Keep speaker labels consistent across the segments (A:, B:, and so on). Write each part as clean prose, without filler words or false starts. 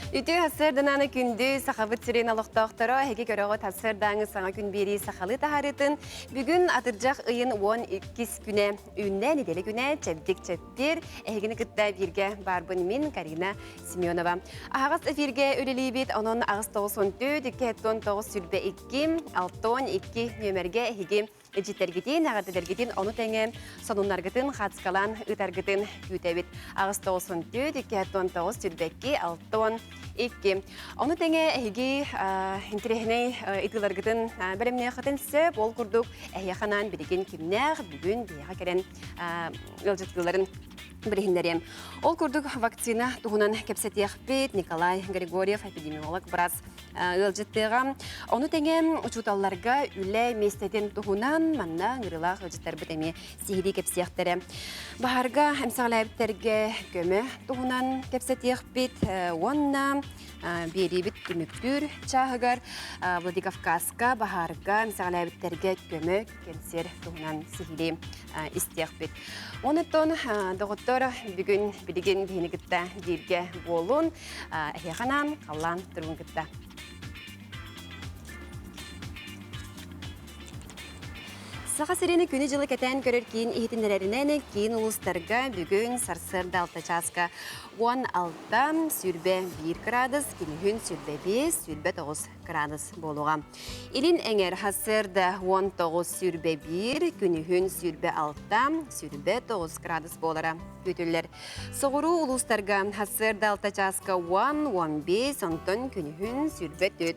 A: Үтүө сарсыарданан күндү Сахабыт сирин олохтоохторо эһиги көрөҕүт сарсыардааҥы саҥа күн биэрии сахалыы таһаарыытын бүгүн атырдьах ыйын 12 күнэ үүннэ нэдиэлэ күнэ чэбдик чэппиэр эһигини кытта бииргэ баарбын мин Карина Семенова. Аһаҕас эфиргэ үлэлиибит онон аҕыс 94 2 9 22 62 нүөмэргэ эһиги Илдьиттэргитин, эҕэрдэлэргитин ону тэҥэ сонуннаргытын хацкалаан ыытаргытын күүтэбит. Аҕыс 94, 219, 22, 62. Ону тэҥэ эһиги интэриэһинэй ыйытыыларгытын бэлэмниэххитин сөп. Ол курдук эһиэхэ анаан билигин кимнээх бүгүн биһиэхэ кэлэн ыалдьыттыыларын билиһиннэриэм. Ол курдук вакцина туһунан кэпсэтиэхпит. Николай Григорьев, эпидемиолог быраас ыалдьыттыаҕа. Ону тэҥэ учууталларга үлэ миэстэтин туһунан манна ыҥырыылаах ыалдьыттарбыт эмиэ сиһилии кэпсиэхтэрэ. Баһарга эмсэҕэлээбиттэргэ көмө туһунан кэпсэтиэхпит уонна биэриибит түмүктүүр чааһыгар Владикавказка баһаарга эмсэҕэлээбиттэргэ көмө кэнсиэр туһунан сиһилии истиэхпит. Онуттан доҕоттор бүгүн билигин биһини кытта бииргэ буолун. Эһиэхэ анаан халлаан туругун кытта. Саха сирин күнү-дьылы кэтээн көрөр киин иһитиннэрэринэн киин улуустарга бүгүн сарсыарда 6 чааска 16 21 градус, күнүһүн 25 29 градус буолуоҕа. Илин эҥэр сарсыарда 19 21, күнүһүн 26 29 градус буолара күүтүллэр. Соҕуруу улуустарга сарсыарда 6 чааска 10-15, онтон күнүһүн 24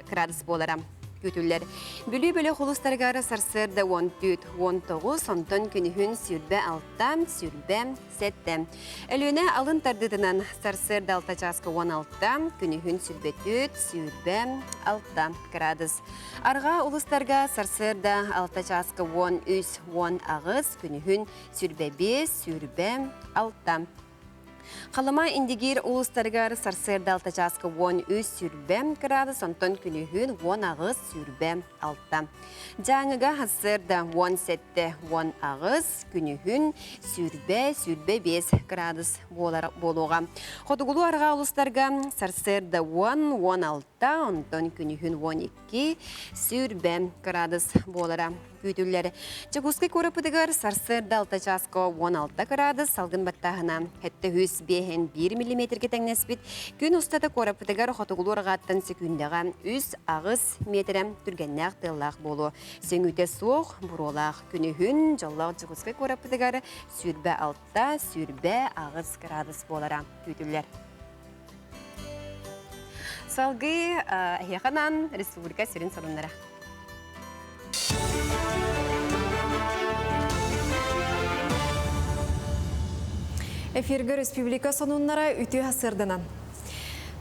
A: градус буолара күүтүллэр. Бүлүү бөлөх улуустарыгар сарсыарда 14-19, онтон күнүһүн 26, 27. Өлүөнэ алын тардыытынан сарсыарда 6 чааска 16, күнүһүн 24, 26 градус. Арҕаа улуустарга сарсыарда 6 чааска 13, 18, күнүһүн 25, 26. Халыма Индигиир улуустарыгар сарсыарда 6 чааска 13 сүүрбэ градус, онтон күнүһүн 18 сүүрбэ 6. Дьааҥыга сарсыарда 17 18, күнүһүн сүүрбэ сүүрбэ 5 градус буолар буолуоҕа. Хотугулуу арҕаа улуустарга сарсыарда 10 16, онтон күнүһүн 12 сүүрбэ кыраадыс буолара күүтүллэр. Дьокуускай куораппытыгар сарсыарда 6 чааска 16 кыраадыс салгын баттааһына 705 миллиметргэ тэҥнэспит. Күн устата куораппытыгар хотугулуу арҕааттан сөкүүндэҕэ 3-8 миэтэрэ түргэннээх тыаллаах буолуо. Сөҥүүтэ суох, буруолаах күнүһүн дьоллоох Дьокуускай куораппытыгар 26, 28 градус буолара күүтүллэр. Салгыы эһиэхэ анаан республика сүрүн сонуннара.
B: Эфиргэ республика сонуннара үтүө сырданан.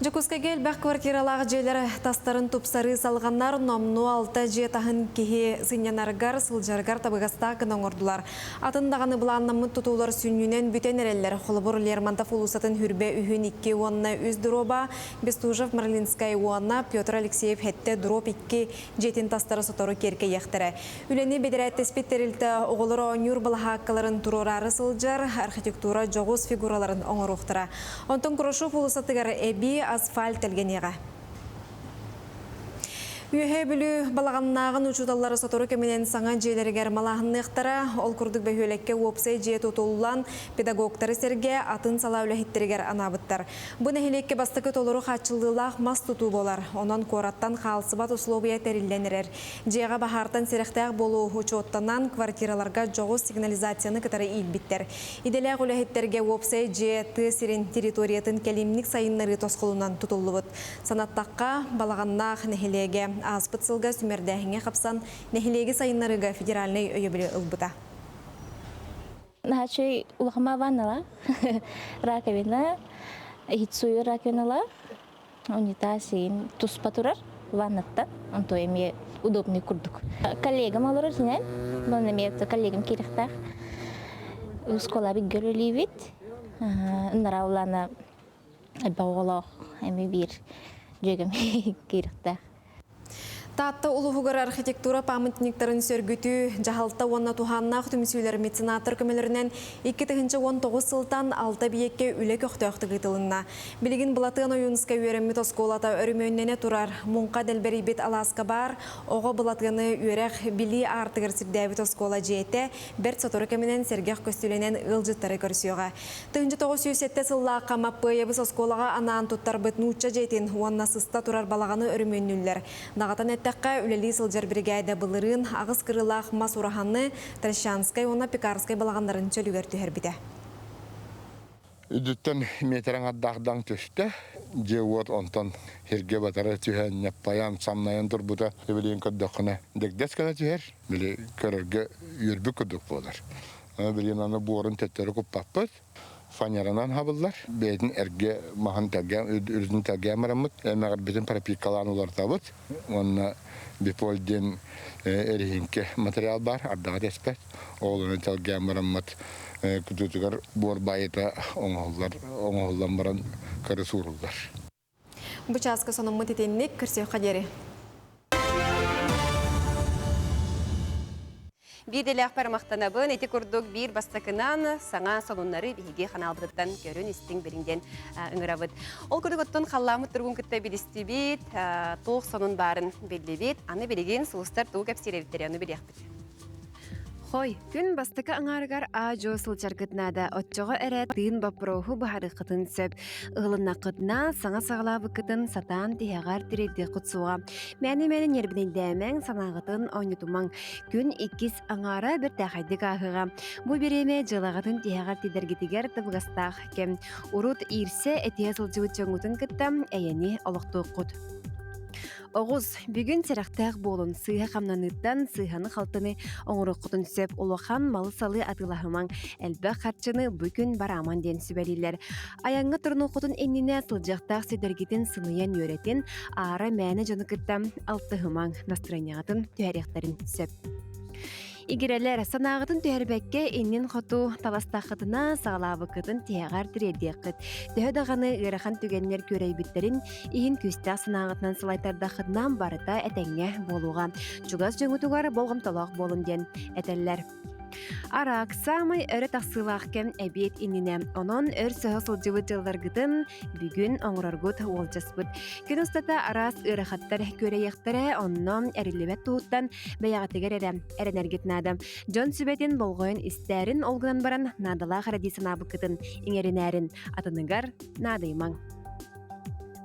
B: Дьокуускайга элбэх квартиралаах дьиэлэр тастарын тупсарыы салҕанар, номнуо алта дьиэ таһын киһи сынньанарыгар, сылдьарыгар табыгастаах гына оҥордулар. Атын даҕаны былааннаммыт тутуулар сүнньүнэн бүтэн эрэллэр. Холобур, Лермонтов уулуссатын Хүрбэ үһүн икки уонна үс дроба, Бестужев Марлинскай уонна Петр Алексеев хэттэ дроп икки дьиэтин тастара сотору киэркэйиэхтэрэ. Үлэни бэдэрээттэспит тэрилтэ оҕолор оонньуур балаһааккаларын туруораары сылдьар, архитектура дьоҕус фигураларын оҥоруохтара. Онтон Курашов уулуссатыгар эбии асфальт тэлгэниэҕэ. Үөһээ Бүлүү балаҕаннааҕын учууталлара сотору кэминэн саҥа дьиэлэригэр малааһынныахтара. Ол курдук бөһүөлэккэ уопсай дьиэ тутуллан, педагогтары сэргэ атын салаа үлэһиттэригэр анаабыттар. Бу нэһилиэккэ бастакы толору хааччыллыылаах мас тутуу буолар. Онон куораттан хаалсыбат услуобуйа тэриллэн эрэр. Дьиэҕэ баһаартан сэрэхтээх буолуу учуоттанан, квартираларга дьоҕус сигнализацияны кытары иилбиттэр. Идэлээх үлэһиттэргэ уопсай дьиэ тыа сирин территориятын кэлимник сайыннарыы тосхолунан тутуллубут. Санаттахха, Балаҕаннаах нэһилиэгэ ааспыт сылга сүмэрдээһиҥҥэ хапсан, нэһилиэги сайыннарыыга федеральнай өйөбүлү ылбыта.
C: Наһаа улахама ваннала, раковина, иһит раковинала, унитаз туспа турар ваннаттан, онто эмиэ удобный курдук. Коллегам олорор синэн, манна эмиэ коллегам киирэхтээх. Школа бит көрөлүүбүт. Ынара улаана элбэх оҕолоох эми биир дьүөгэм киирэхтээх.
B: Таатта улууһугар архитектура памятниктарын сөргүтүү, дьаһалта уонна туһааннаах түмсүүлэр меценаттар көмөлөрүнэн 2019 сылтан алта эбийиэккэ үлэ көхтөөхтүк ыытылынна. Билигин Былатыан Ойуунускай үөрэммит оскуолата өрөмүөннэнэ турар, муҥха дэлбэрийбит алааска баар оҕо Былатыаны үөрэх, билии аартыгар сирдээбит оскуола дьиэтэ бэрт сотору кэминэн сэргэх көстүүлэнэн ыалдьыттары көрсүөҕэ. 1907 сыллаахха Маппыайабыс оскуолаҕа анаан туттарбыт нуучча дьиэтин уонна сыста турар балаҕаны өрөмүөннүүллэр. Даҕатан эттэххэ, үлэлии сылдьар биригээдэ былырыын аҕыс кырыылаах мас ураһаны Трощанскай уонна Пекарскай балаҕаннарын чөлүгэр түһэрбитэ.
D: Үрдүттэн миэтэрэ аҥардаах даҥ түстэ. Дьиэ-уот онтон сиргэ батары түһэн, ньаппайан, самнайан турбута. Билигин көрдөххүнэ, дэгдэс гына түһэр. Били көрөргө үөрбүт курдук буолар. Билигин аны буорун төттөрү куппаппыт. Фанеранан хабыллар. Бэйэтин эргэ маһын тэлгээн, үрдүн тэлгээн бараммыт, эмэҕирбитин пропиткалаан уларытабыт. Уонна биполь диэн эриһиҥкэ материал баар, ардаҕа тэспэт. Ол ону тэлгээн бараммыт кутуутугар буор баайыта оҥоһуллар, оҥоһуллан баран кырыс ууруллар.
B: Бу чааска сонуммут итинник көрсүөххэ диэри.
A: Биир дэлээхпэр махтанабын. Ити курдук биир бастакынан саҥа сонуннары биһиги ханаалбытыттан көрүн истиҥ билиҥ диэн ыҥырабыт. Ол курдук оттон халлааммыт туругун кытта билистибит, туох сонун баарын биллибит. Аны билигин сулустар тугу кэпсиир эбиттэрэ ону билиэхпит. Хой, күн бастакы аҥаарыгар аа-дьуо сылдьаргыт наада, оччоҕо эрэ тыын боппуруоһу быһаарыаххытын сөп. Ыһылыннаххытына, саҥа саҕалаабыккытын сатаан тиһэҕэр тириэрдиэххит суоҕа. Мээнэ-мээнэ ньиэрбинэйдээмэҥ, санааҕытын оонньотумаҥ. Күн иккис аҥаара бэртээхэйдик ааһыаҕа. Бу бириэмэ дьыалаҕытын тиһэҕэр тидэргитигэр табыгастаах кэм. Урут иирсэ этиһэ сылдьыбыт дьоҥҥутун кытта эйэни олохтуоххут. Оҕус, бүгүн сэрэхтээх буолун, сыыһа хамнаныыттан сыыһаны-халтыны оҥоруоххутун сөп улахан малы-салы атыылаһымаҥ, элбэх харчыны бу күн барааман диэн сүбэлииллэр. Айаҥҥа турунуоххутун иннинэ сылдьыахтаах сирдэргитин сыныйан үөрэтин, аара мээнэ дьону кытта алтыһымаҥ, настырыанньаҕытын түһэриэхтэрин сөп. Игирэлэр, санааҕытын түһэрбэккэ иннин хоту таластаххытына саҕалаабыккытын тиһэҕэр тириэрдиэххит. Төһө даҕаны ыарахан түгэннэр күөрэйбиттэрин иһин күүстээх санааҕытынан салайтардаххытына барыта этэҥҥэ буолуоҕа. Чугас дьоҥҥутугар болҕомтолоох буолун диэн этэллэр. Араак саамай өрө тахсыылаах кэм эбиэт иннинэ. Онон өр сөһө сылдьыбыт дьылларгытын бүгүн оҥороргут уолдьаспыт. Күн устата араас ыарахаттар күөрэйиэхтэрэ, онно эриллибэт туһуттан бэйэҕитигэр эрэ эрэнэргит наада. Дьон сүбэтин болҕойон истээрин, ол гынан баран наадалаах эрэ дии санаабыккытын иҥэринээрин, атыныгар наадыйымаҥ.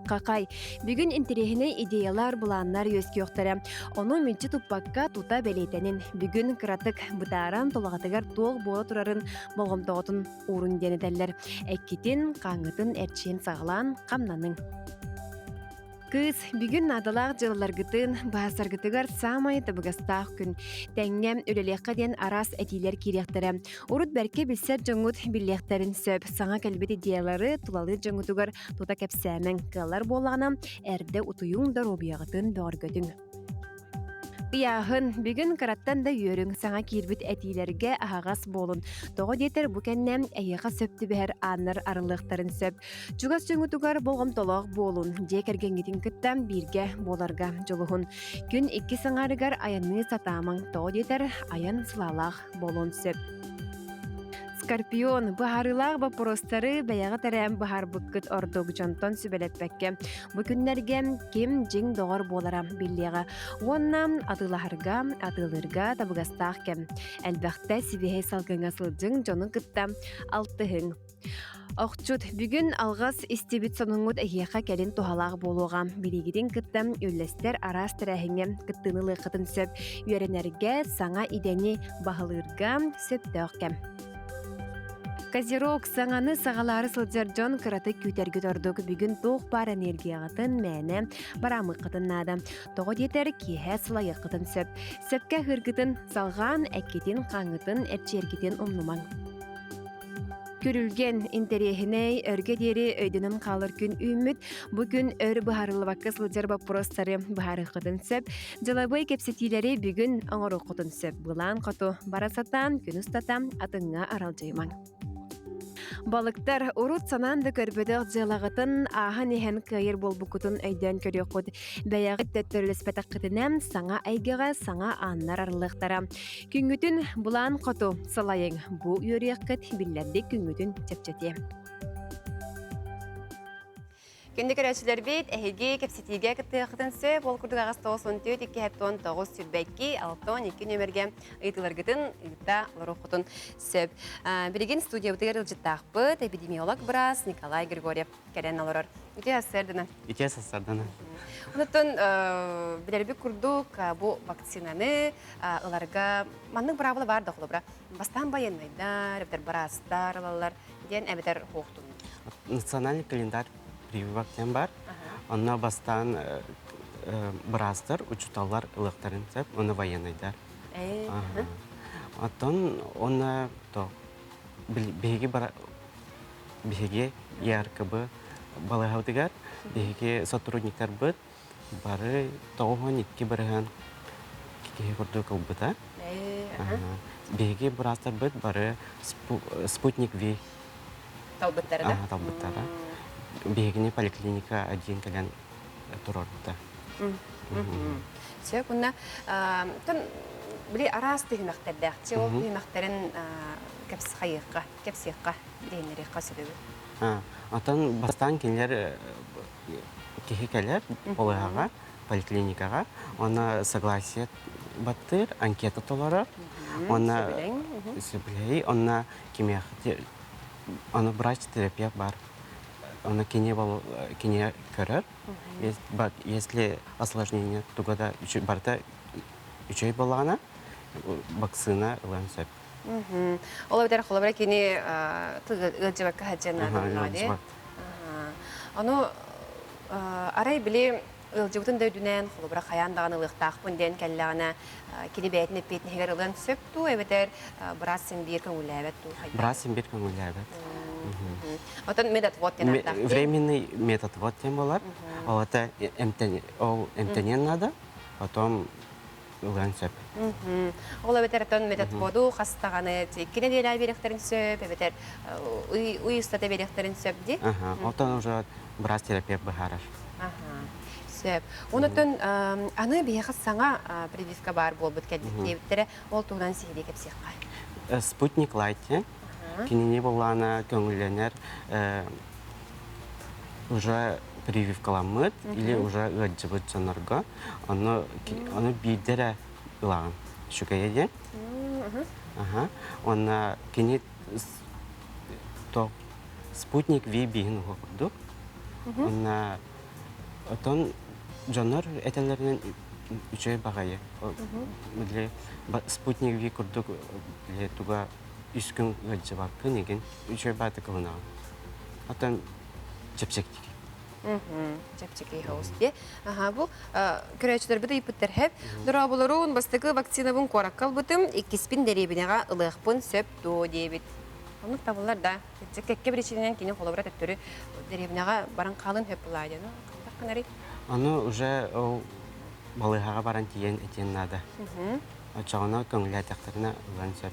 A: Хахай, бүгүн интэриэһинэй идеялар, былааннар үөскүөхтэрэ. Ону мүлчү туппакка тута бэлиэтэнин. Бүгүн кыратык бытааран тулаҕытыгар туох буола турарын болҕомтоҕутун уурун диэн этэллэр. Эккитин, хааҥҥытын эрчийэн саҕалаан хамнаныҥ. Кыыс, бүгүн наадалаах дьыалаларгытын, баһасаргытыгар саамай табыгастаах күн. Тэҥҥэ үлэлиэххэ диэн араас этиилэр киириэхтэрэ. Урут бэркэ билсэр дьоҥҥут биллиэхтэрин сөп. Саҥа кэлбит идеялары тулалыыр дьоҥҥутугар тута кэпсээмэҥ. Кыаллар буоллаҕына, эрдэ утуйуҥ, доруобуйаҕытын бөҕөргөтүҥ. Ыйааһын, бүгүн кыраттан да үөрүҥ, саҥа киирбит этиилэргэ аһаҕас буолун. Тоҕо диэтэр бу кэннэ эйиэхэ сөп түбэһэр ааннар арыллыахтарын сөп. Чугас дьоҥҥутугар болҕомтолоох буолун, дьиэ кэргэҥҥитин кытта бииргэ буоларга дьулуһун. Күн иккис аҥаарыгар айанныы сатаамаҥ, тоҕо диэтэр айан сылаалаах буолуон сөп. Скорпион, быһаарыылаах боппуруостары бэйэҕит эрэ быһаарбыккыт ордук дьонтон сүбэлэппэккэ. Бу күннэргэ ким дьиҥ доҕор буолара биллиэҕэ. Уонна атыылаһарга, атыылыырга табыгастаах кэм. Элбэхтэ сибиэһэй салгыҥҥа сылдьыҥ, дьону кытта алтыһыҥ. Охчут, бүгүн алҕас истибит сонуҥҥут эһиэхэ кэлин туһалаах буолуоҕа. Билиигитин кытта үллэстэр араас тэрээһиҥҥэ кыттыыны ылыаххытын сөп. Үөрэнэргэ, саҥа идэни баһылыырга сөптөөх кэм. Козерог, саҥаны саҕалаары сылдьар дьон кыратык күүтэргит ордук. Бүгүн туох баар энергияҕытын мээнэ бараамыаххытын наада. Тоҕо диэтэр, киэһэ сылайыаххытын сөп. Сөпкө аһыыргытын салҕаан, эккитин-хааҥҥытын эрчийэргитин умнумаҥ. Күрүлгэн, интэриэһинэй, өргө диэри өйдөнөн хаалар күн үүммүт. Бу күн өр быһаарыллыбакка сылдьар боппуруостары быһаарыаххытын сөп. Дьылабыай кэпсэтиилэри бүгүн оҥоруоххутун сөп. Былаан хоту бара сатаан, күн устата атыҥҥа аралдьыйымаҥ. Балыктар урут санаан да көрбөтөх дьыалаҕытын ааһан иһэн кыайар буолбуккутун өйдөөн көрүөххүт. Бэйэҕит төттөрүлэспэтэххитинэ саҥа эйгэҕэ саҥа ааннар арыллыахтара. Күҥҥүтүн былаан хоту салайыҥ. Бу үөрүйэххит биллэрдик күҥҥүтүн чэпчэтиэ. Күндү көрөөччүлэрбит, эһиги кэпсэтиигэ кыттыаххытын сөп. Ол курдук 894 279 22 62 нүөмэргэ ыйытыыларгытын ыыта олоруоххутун сөп. Билигин студиябытыгар ыалдьыттаахпыт эпидемиолог быраас Николай Григорьев кэлэн олорор. Үтүө сарсыардана.
E: Үтүө сарсыардана.
A: Онтон билэрбит курдук бу вакцинаны ыларга маннык быраабыла баар да холобура. Бастаан байыаннайдар, эбэтэр быраастар ылаллар диэн эбэтэр хуохтун.
E: Национальный календарь прививок диэн бар. Онно бастаан быраастар, учууталлар ылыахтарын сөп, уонна военныйдар. Оттон онно то биһиги биһиги ЯРКБ балыыһабытыгар биһиги сотрудниктарбыт бары 92% киһи курдук ылбыта. Биһиги быраастарбыт бары Спутник V
A: Талбыттара да?
E: Талбыттара. Биһигини поликлиника один кэлэн турорбута.
A: Сөп, уонна тон били араас түһүмэхтэрдээх. Чи ол түһүмэхтэрин кэпсхайыахха, кэпсиэххэ, диһиннэриэххэ сөбүбүт.
E: Отон бастаан кинилэр киһи кэлэр балыыһаҕа, поликлиникаҕа, уонна согласие баттыыр, анкета толорор, уонна сөбүлэһии, онно кимиэхэ аны врач-терапевт бар, аны кини кини көрөр, если осложнение туга да барыта үчүгэй буоллаҕына, вакцина ылыан сөп.
A: Ол эбэтэр холобура кини ыалдьыбакка сылдьан наада. Ону арай били ыалдьыбытын да үрдүнэн холобура хайаан даҕаны ылыахтаахпын диэн кэллэҕинэ кини бэйэтин эппиэтинэһигэр ылыан сөп дуу эбэтэр быраас син биир көҥүллээбэт дуу
E: Быраас син биир көҥүллээбэт.
A: Оттон медотвод диэн ааттаах.
E: Временный медотвод диэн буолар. Ол это ол эмтэниэн надо, потом ылыан сөп.
A: Ол эбэтэр оттон медотводу хас даҕаны икки нэдиэлэ биэриэхтэрин сөп, эбэтэр ый устата биэриэхтэрин сөп дии.
E: Оттон уже быраас терапевт быһаарар.
A: Сөп. Онотон аны биһиэхэ саҥа прививка баар буолбут кэлбит диэбиттэрэ, ол туһунан сиһилии кэпсиэххэ.
E: Спутник Лайт кинини буоллаана көҥүллэнэр уже прививкаламмыт или уже ыалдьыбыт дьоннорго ону ону биирдэ эрэ ылаҕын үчүгэйэ диэн уонна кини то спутник V бииһин уһук курдук уонна отон дьоннор этэллэринэн үчүгэй баҕайы спутник V курдук туга үс күн ыалдьыбаккын игин үчүгэй баатык ылынаҕын Оттон чэпчэки.
A: Чэпчэки соҕус дии. Аха, бу көрөөччүлэрбит ыйыппыттар хэп. Дорооболорун, бастакы вакцинабын куоракка ылбытым, иккиспин дэриэбинэҕэ ылыахпын сөп дуо диэбит. Оннук табыллар да. Кэккэ биричиинэнэн кини холобура төттөрү дэриэбинэҕэ баран хаалын сөп булаа диэн. Хайдах гынарый?
E: Ону уже ол балыыһаҕа баран тиийэн этиэн наада. Оччоҕуна көҥүллээтэхтэринэ ылыан сөп.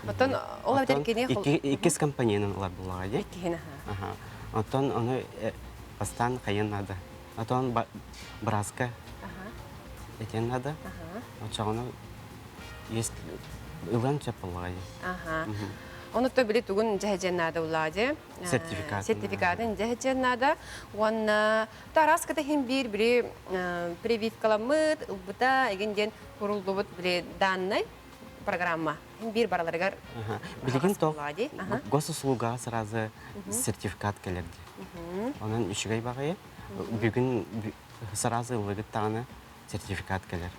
A: Оттон ол эбэтэр кини
E: иккис компоненын ылар буоллаҕа дии.
A: Иккиһин
E: аха. Оттон ону бастаан хайыан наада. Отон бырааска этиэн наада. Оччоҕуна ылыан сөп буоллаҕа дии.
A: Аха. Ону то били тугун дьэһдьэн наада улаа дии.
E: Сертификатын.
A: Сертификатын дьэһдьэн наада. Уонна Тараската иһин биир били прививкаламмыт, ылбыта, эгин диэн куруллубут били даннай программа. Иһин биир бараларыгар
E: Билигин то госуслугаҕа сразу сертификат кэлэр дии. Онон үчүгэй баҕайы. Бүгүн сразу ыллыгыт даҕаны сертификат кэлэр.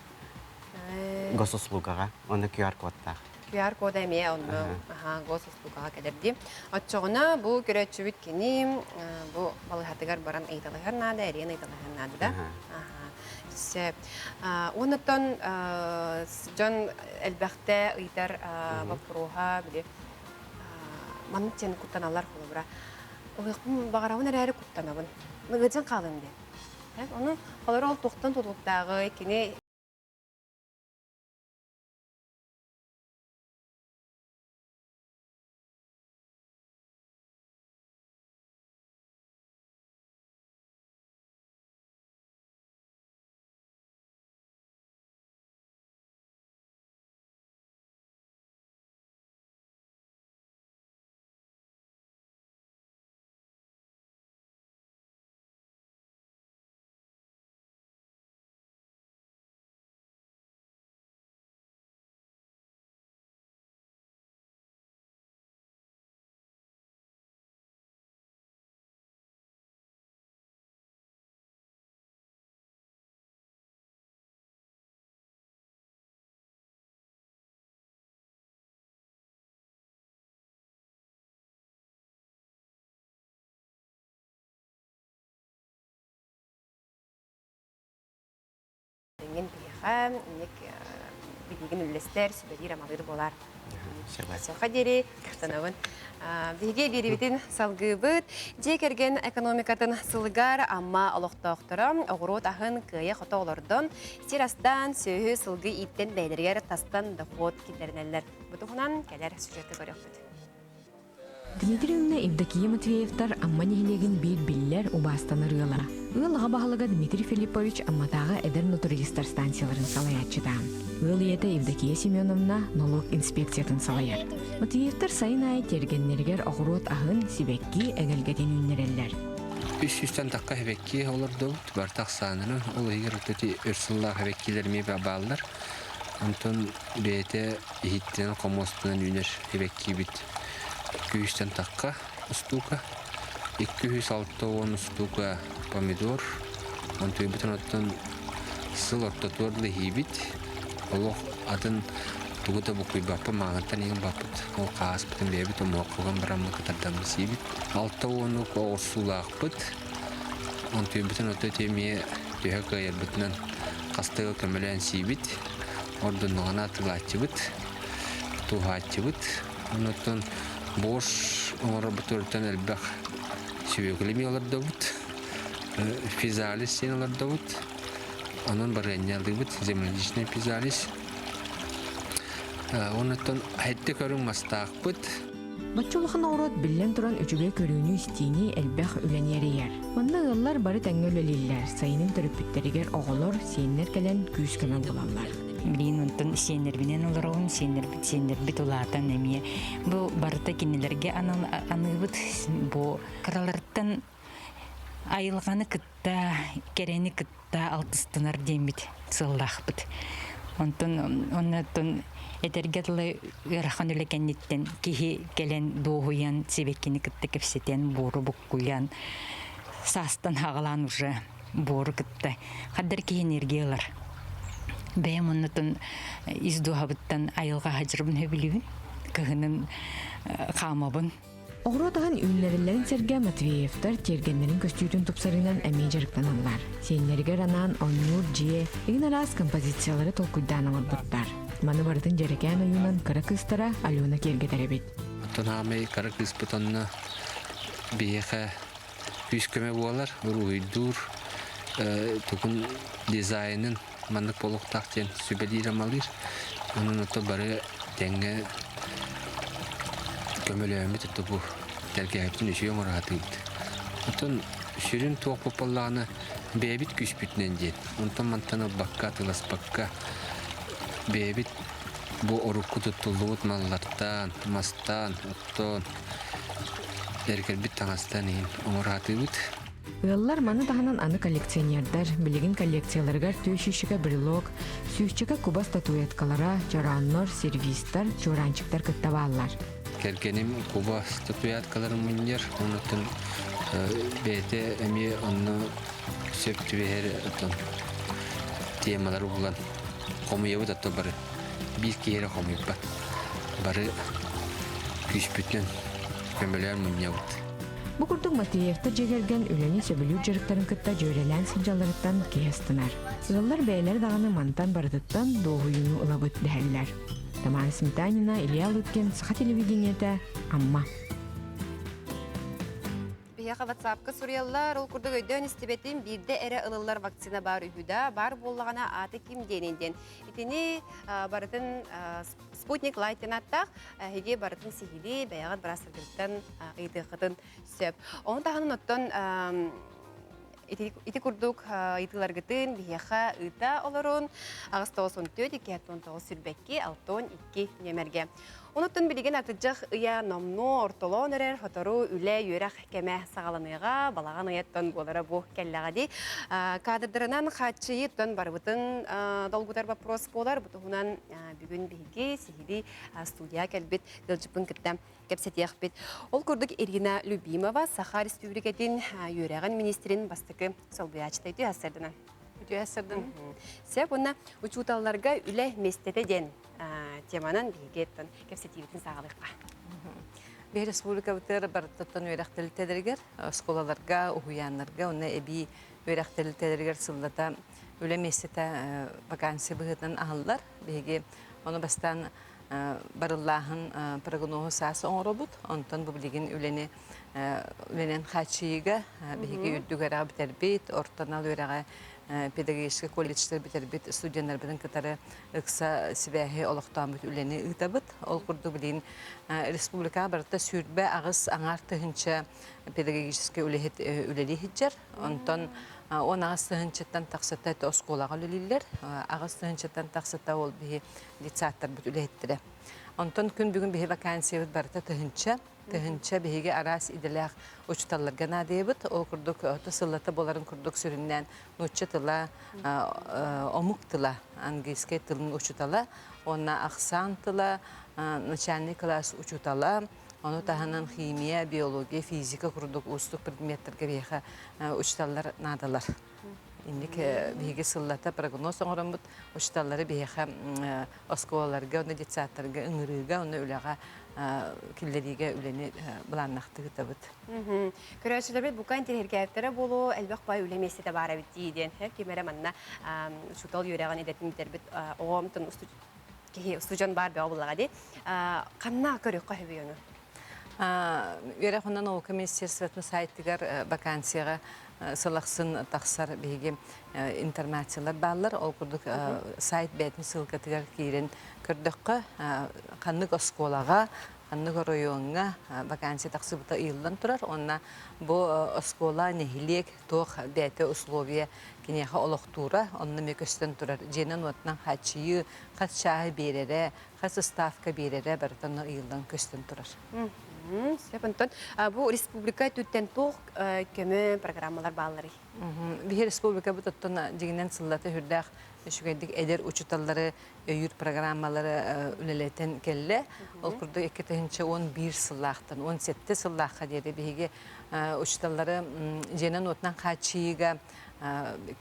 E: Госуслугаҕа. Онно QR-кодтаах.
A: QR-кода эмиэ онно госуслугаҕа кэлэр дии. Оччоҕуна бу көрөөччүбүт кини бу балыыһатыгар баран ыйыталаһар наада, эриэн ыйыталаһар наада да. Сөп. Уоннаттан дьон элбэхтэ ыйытар боппуруоһа били маннык диэн куттаналлар холобура. Ылыахпын баҕарабын эрээри куттанабын. Ыалдьан хаалыам диэн. Ону холобура ол туохтан тутулуктааҕый, кини биһиэхэ инник билигин үллэстэр, сүбэлиир-амалыыр буолар. Саха диэри махтанабын. Биһиги биэрибитин салгыыбыт. Дьиэ кэргэн экономикатын сылыгар Амма олохтоохторо оҕуруот аһын кыайа-хото олордон, сир астаан, сүөһү, сылгы ииттэн бэйэлэригэр тастан дохуот киллэринэллэр. Бу туһунан кэлэр сюжетты көрүөхпүт.
F: Дмитрий уонна Евдокия Матвеевтар Амма нэһилиэгин биир биллэр, убаастанар ыала. Ыал аҕа баһылыга Дмитрий Филиппович Амматааҕы эдэр натуралистар станцияларын салайааччыта. Ыал ийэтэ Евдокия Семеновна нолуок инспекциятын салайар. Матвеевтар сайын аайы тиэргэннэригэр оҕуруот аһын, сибэкки эгэлгэтин үүннэрэллэр.
G: Үс сүүстэн тахха сибэкки олордубут, барыта ахсаанынан, ол иһигэр ити өр сыллаах сибэккилэр эмиэ бааллар. Онтон бэйэтэ иһиттэнэн хомуостанан үүнэр сибэккибит күүстэн тахха устуука, 260 устуука помидор, онтуйбутун оттон сыл ортотугар дылы иһиибит, олох атын тугу да буккуйбаппыт, мааҕыттан иһин баппыт, ол хааспытын бэйэбит омуоккуган бараммыт кытардаммыт сиибит. Алта уонук оҕурсуулаахпыт, онтуйбутун ото эмиэ төһө кыайарбытынан хастыга көмөлөөн сиибит, ордуннаҕына атыылааччыбыт, тууһааччыбыт. Оннуттан борщ оҥорорбутуттан элбэх сүбүөкүлэ эмиэ олордобут, физалис диэн олордобут. Онон барыанньалыыбыт, земляничный физалис. Оннуттан хэттэ көрүҥ мастаахпыт.
F: Бачча улахан оҕуруот биллэн туран үчүгэй көрүүнү-истиини элбэх үлэни эрэйэр. Манна ыаллар бары тэҥҥэ үлэлииллэр, сайынын төрөппүттэригэр оҕолор, сиэннэр кэлэн күүс-көмө буолаллар.
H: Билигин онтон сиэннэрбинэн олоробун, сиэннэрбит сиэннэрбит улаатан эмиэ бу барыта кинилэргэ аныыбыт. Бу кыраларыттан айылҕаны кытта, кэрэни кытта алтыстанар диэммит сыаллаахпыт. Онтон оннуттан этэргэ дылы ыарахан үлэ кэнниттэн киһи кэлэн дуоһуйан, сибэккини кытта кэпсэтэн, буору буккуйан, саастан хаҕалаан уже буору кытта хаддар киһи энергия ылар. Бэйэм оннутун ис дууһабыттан айылҕа хаһдьырбын сөбүлүүбүн, кыһынын хаамабын.
F: Оҕуруот аһын үүннэрэллэрин сэргэ Матвеевтар тиэргэннэрин көстүүтүн тупсарыынан эмиэ дьарыктаналлар. Сиэннэригэр анаан оонньуур дьиэ, игин араас композициялары толкуйдаан оҥорбуттар. Маны барытын дьэрэкээн ойуунан кыра кыыстара Алена киэргэтэр эбит.
G: Оттон аамай кыра кыыспыт онно биһиэхэ күүс-көмө буолар, уруһуйдуур, тугун дизайнын маннык буолуохтаах диэн сүбэлиир-амалыыр. Онон ото бары тэҥҥэ көмөлөөммүт ото бу тэлгэһэбитин үчүгэй оҥоро сатыыбыт. Оттон сүрүн туох буоллаҕына бэйэбит күүспүтүнэн диэн. Онтон мантан ылбакка, атыыласпакка бэйэбит бу урукку туттуллубут маллартан, мастан, оттон эргэрбит таҥастан иһин оҥоро сатыыбыт.
F: Ыаллар маны таһынан аны коллекционердар билигин коллекцияларыгар түөшүүшүкэ брелок, сүүсчэкэ куба статуэткалара, чорооннор, сервистар, чуораанчыктар кытта бааллар.
G: Кэргэним куба статуэткаларын мунньар, оннуттан бэйэтэ эмиэ онно сөп түбэһэр оттон темалары булан хомуйабыт ото бары биир киһи эрэ хомуйбат бары күүспүтүнэн көмөлөөн мунньабыт.
F: Бу курдук Матвеевтар дьиэ кэргэн үлэни сөбүлүүр дьарыктарын кытта дьүөрэлээн сылдьалларыттан киһи астынар. Ыаллар бэйэлэрэ даҕаны мантан барытыттан дуоһуйууну ылабыт дэһэллэр. Тамара Сметанина, Илья Лыткин, Саха телевидениетэ, Амма.
A: Биһиэхэ WhatsApp-ка суруйаллар, ол курдук өйдөөн истибэтим, биирдэ эрэ ылыллар вакцина баар үһү да, баар буоллаҕына ааты ким диэнин диэн. Итини барытын Спутник Лайт диэн ааттаах эһиги барытын сиһилии бэйэҕит быраастаргытыттан ыйытыаххытын сөп. Ону таһынан оттон ити, ити курдук ыйытыыларгытын биһиэхэ ыыта олорун 894 219 сүрбэкки 62 нүөмэргэ. Онуттан билигин атырдьах ыйа номнуо ортолоон эрэр сотору үлэ үөрэх кэмэ саҕаланыаҕа, балаҕан ыйаттан буолара бу кэллэҕэ дии. Кадрдарынан хааччыйыттан барыбытын долгутар вопрос буолар. Бу туһунан бүгүн биһиги сиһилии студия кэлбит ыалдьыппын кытта кэпсэтиэхпит. Ол курдук Ирина Любимова Саха Республикатын үөрэҕин министрин бастакы солбуйааччыта үтүө сарсыарданан.
I: Үтүө сарсыарданан.
A: Сөп уонна учууталларга үлэ миэстэтэ диэн теманан биһиги кэпсэтиибитин саҕалыахха.
I: Биһи республикабытыгар барыттан үөрэх тэрилтэлэригэр, оскуолаларга, уһуйааннарга уонна эбии үөрэх тэрилтэлэригэр сыллата үлэ миэстэтэ вакансия быһыытынан аһыллар. Биһиги ону бастаан барыллааһын прогноһу саас оҥоробут. Онтон бу билигин үлэни үлэнэн хааччыйыыга биһиги үрдүк үөрэҕи бүтэрбит, орто анал үөрэҕи педагогическай колледжтар бүтэрбит студеннарбытын кытары ыкса сибээһи олохтооммут үлэни ыытабыт. Ол курдук билигин республикаҕа барыта 28 аҥаар тыһыынча педагогическай үлэһит үлэлии сылдьар. Онтон 18 тыһыынчаттан тахсата оскуолаҕа үлэлииллэр. 8 тыһыынчаттан тахсата ол биһи детсадтарбыт үлэһиттэрэ. Онтон күн бүгүн биһи вакансиябыт барыта тыһыынча. Тыһыынча биһиги араас идэлээх учууталларга наадыйабыт. Ол курдук сыллата буоларын курдук сүрүннээн нуучча тыла, омук тыла, английскай тылын учуутала, уонна ахсаан тыла, начальный класс учуутала, ону таһынан химия, биология, физика курдук уустук предметтэргэ биһиэхэ учууталлар наадалар. Инник биһиги сыллата прогноз оҥороммут учууталлары биһиэхэ оскуолаларга уонна детсадтарга ыҥырыыга уонна үлэҕэ киллэриигэ үлэни былааннаахтык ыытабыт.
A: Көрөөччүлэрбит бука интэриэһиргээбиттэрэ буолуо, элбэх баай үлэ миэстэтэ баар эбит дии диэн ким эрэ манна учуутал үөрэҕин идэтин бүтэрбит оҕом киһи устудьон баар бөҕө буллаҕа дии. Ханна көрүөххэ сөбүй ону?
I: Үөрэх уонна наука министерствотын сайтыгар вакансияҕа сыл ахсын тахсар биһиги информациялар бааллар. Ол курдук сайт бэйэтин ссылкатыгар киирэн көрдөххө, ханнык оскуолаҕа, ханнык оройуоҥҥа вакансия тахсыбыта ыйыллан турар. Уонна бу оскуола, нэһилиэк туох бэйэтэ условия киниэхэ олохтуура онно эмиэ көстөн турар. Дьиэнэн-уотунан хааччыйыы, хас чааһы биэрэрэ, хас ставка биэрэрэ барыта онно ыйыллан көстөн турар.
A: Сөп, онтон бу республика өттүттэн туох көмө программалар баалларый?
I: Биһи республикабыт оттон дьиҥинэн сыллата сүрдээх үчүгэйдик эдэр учууталлары өйүүр программалары үлэлэтэн кэллэ. Ол курдук 2011 сыллаахтан 17 сыллаахха диэри биһиги учууталлары дьиэнэн-уотунан хааччыйыыга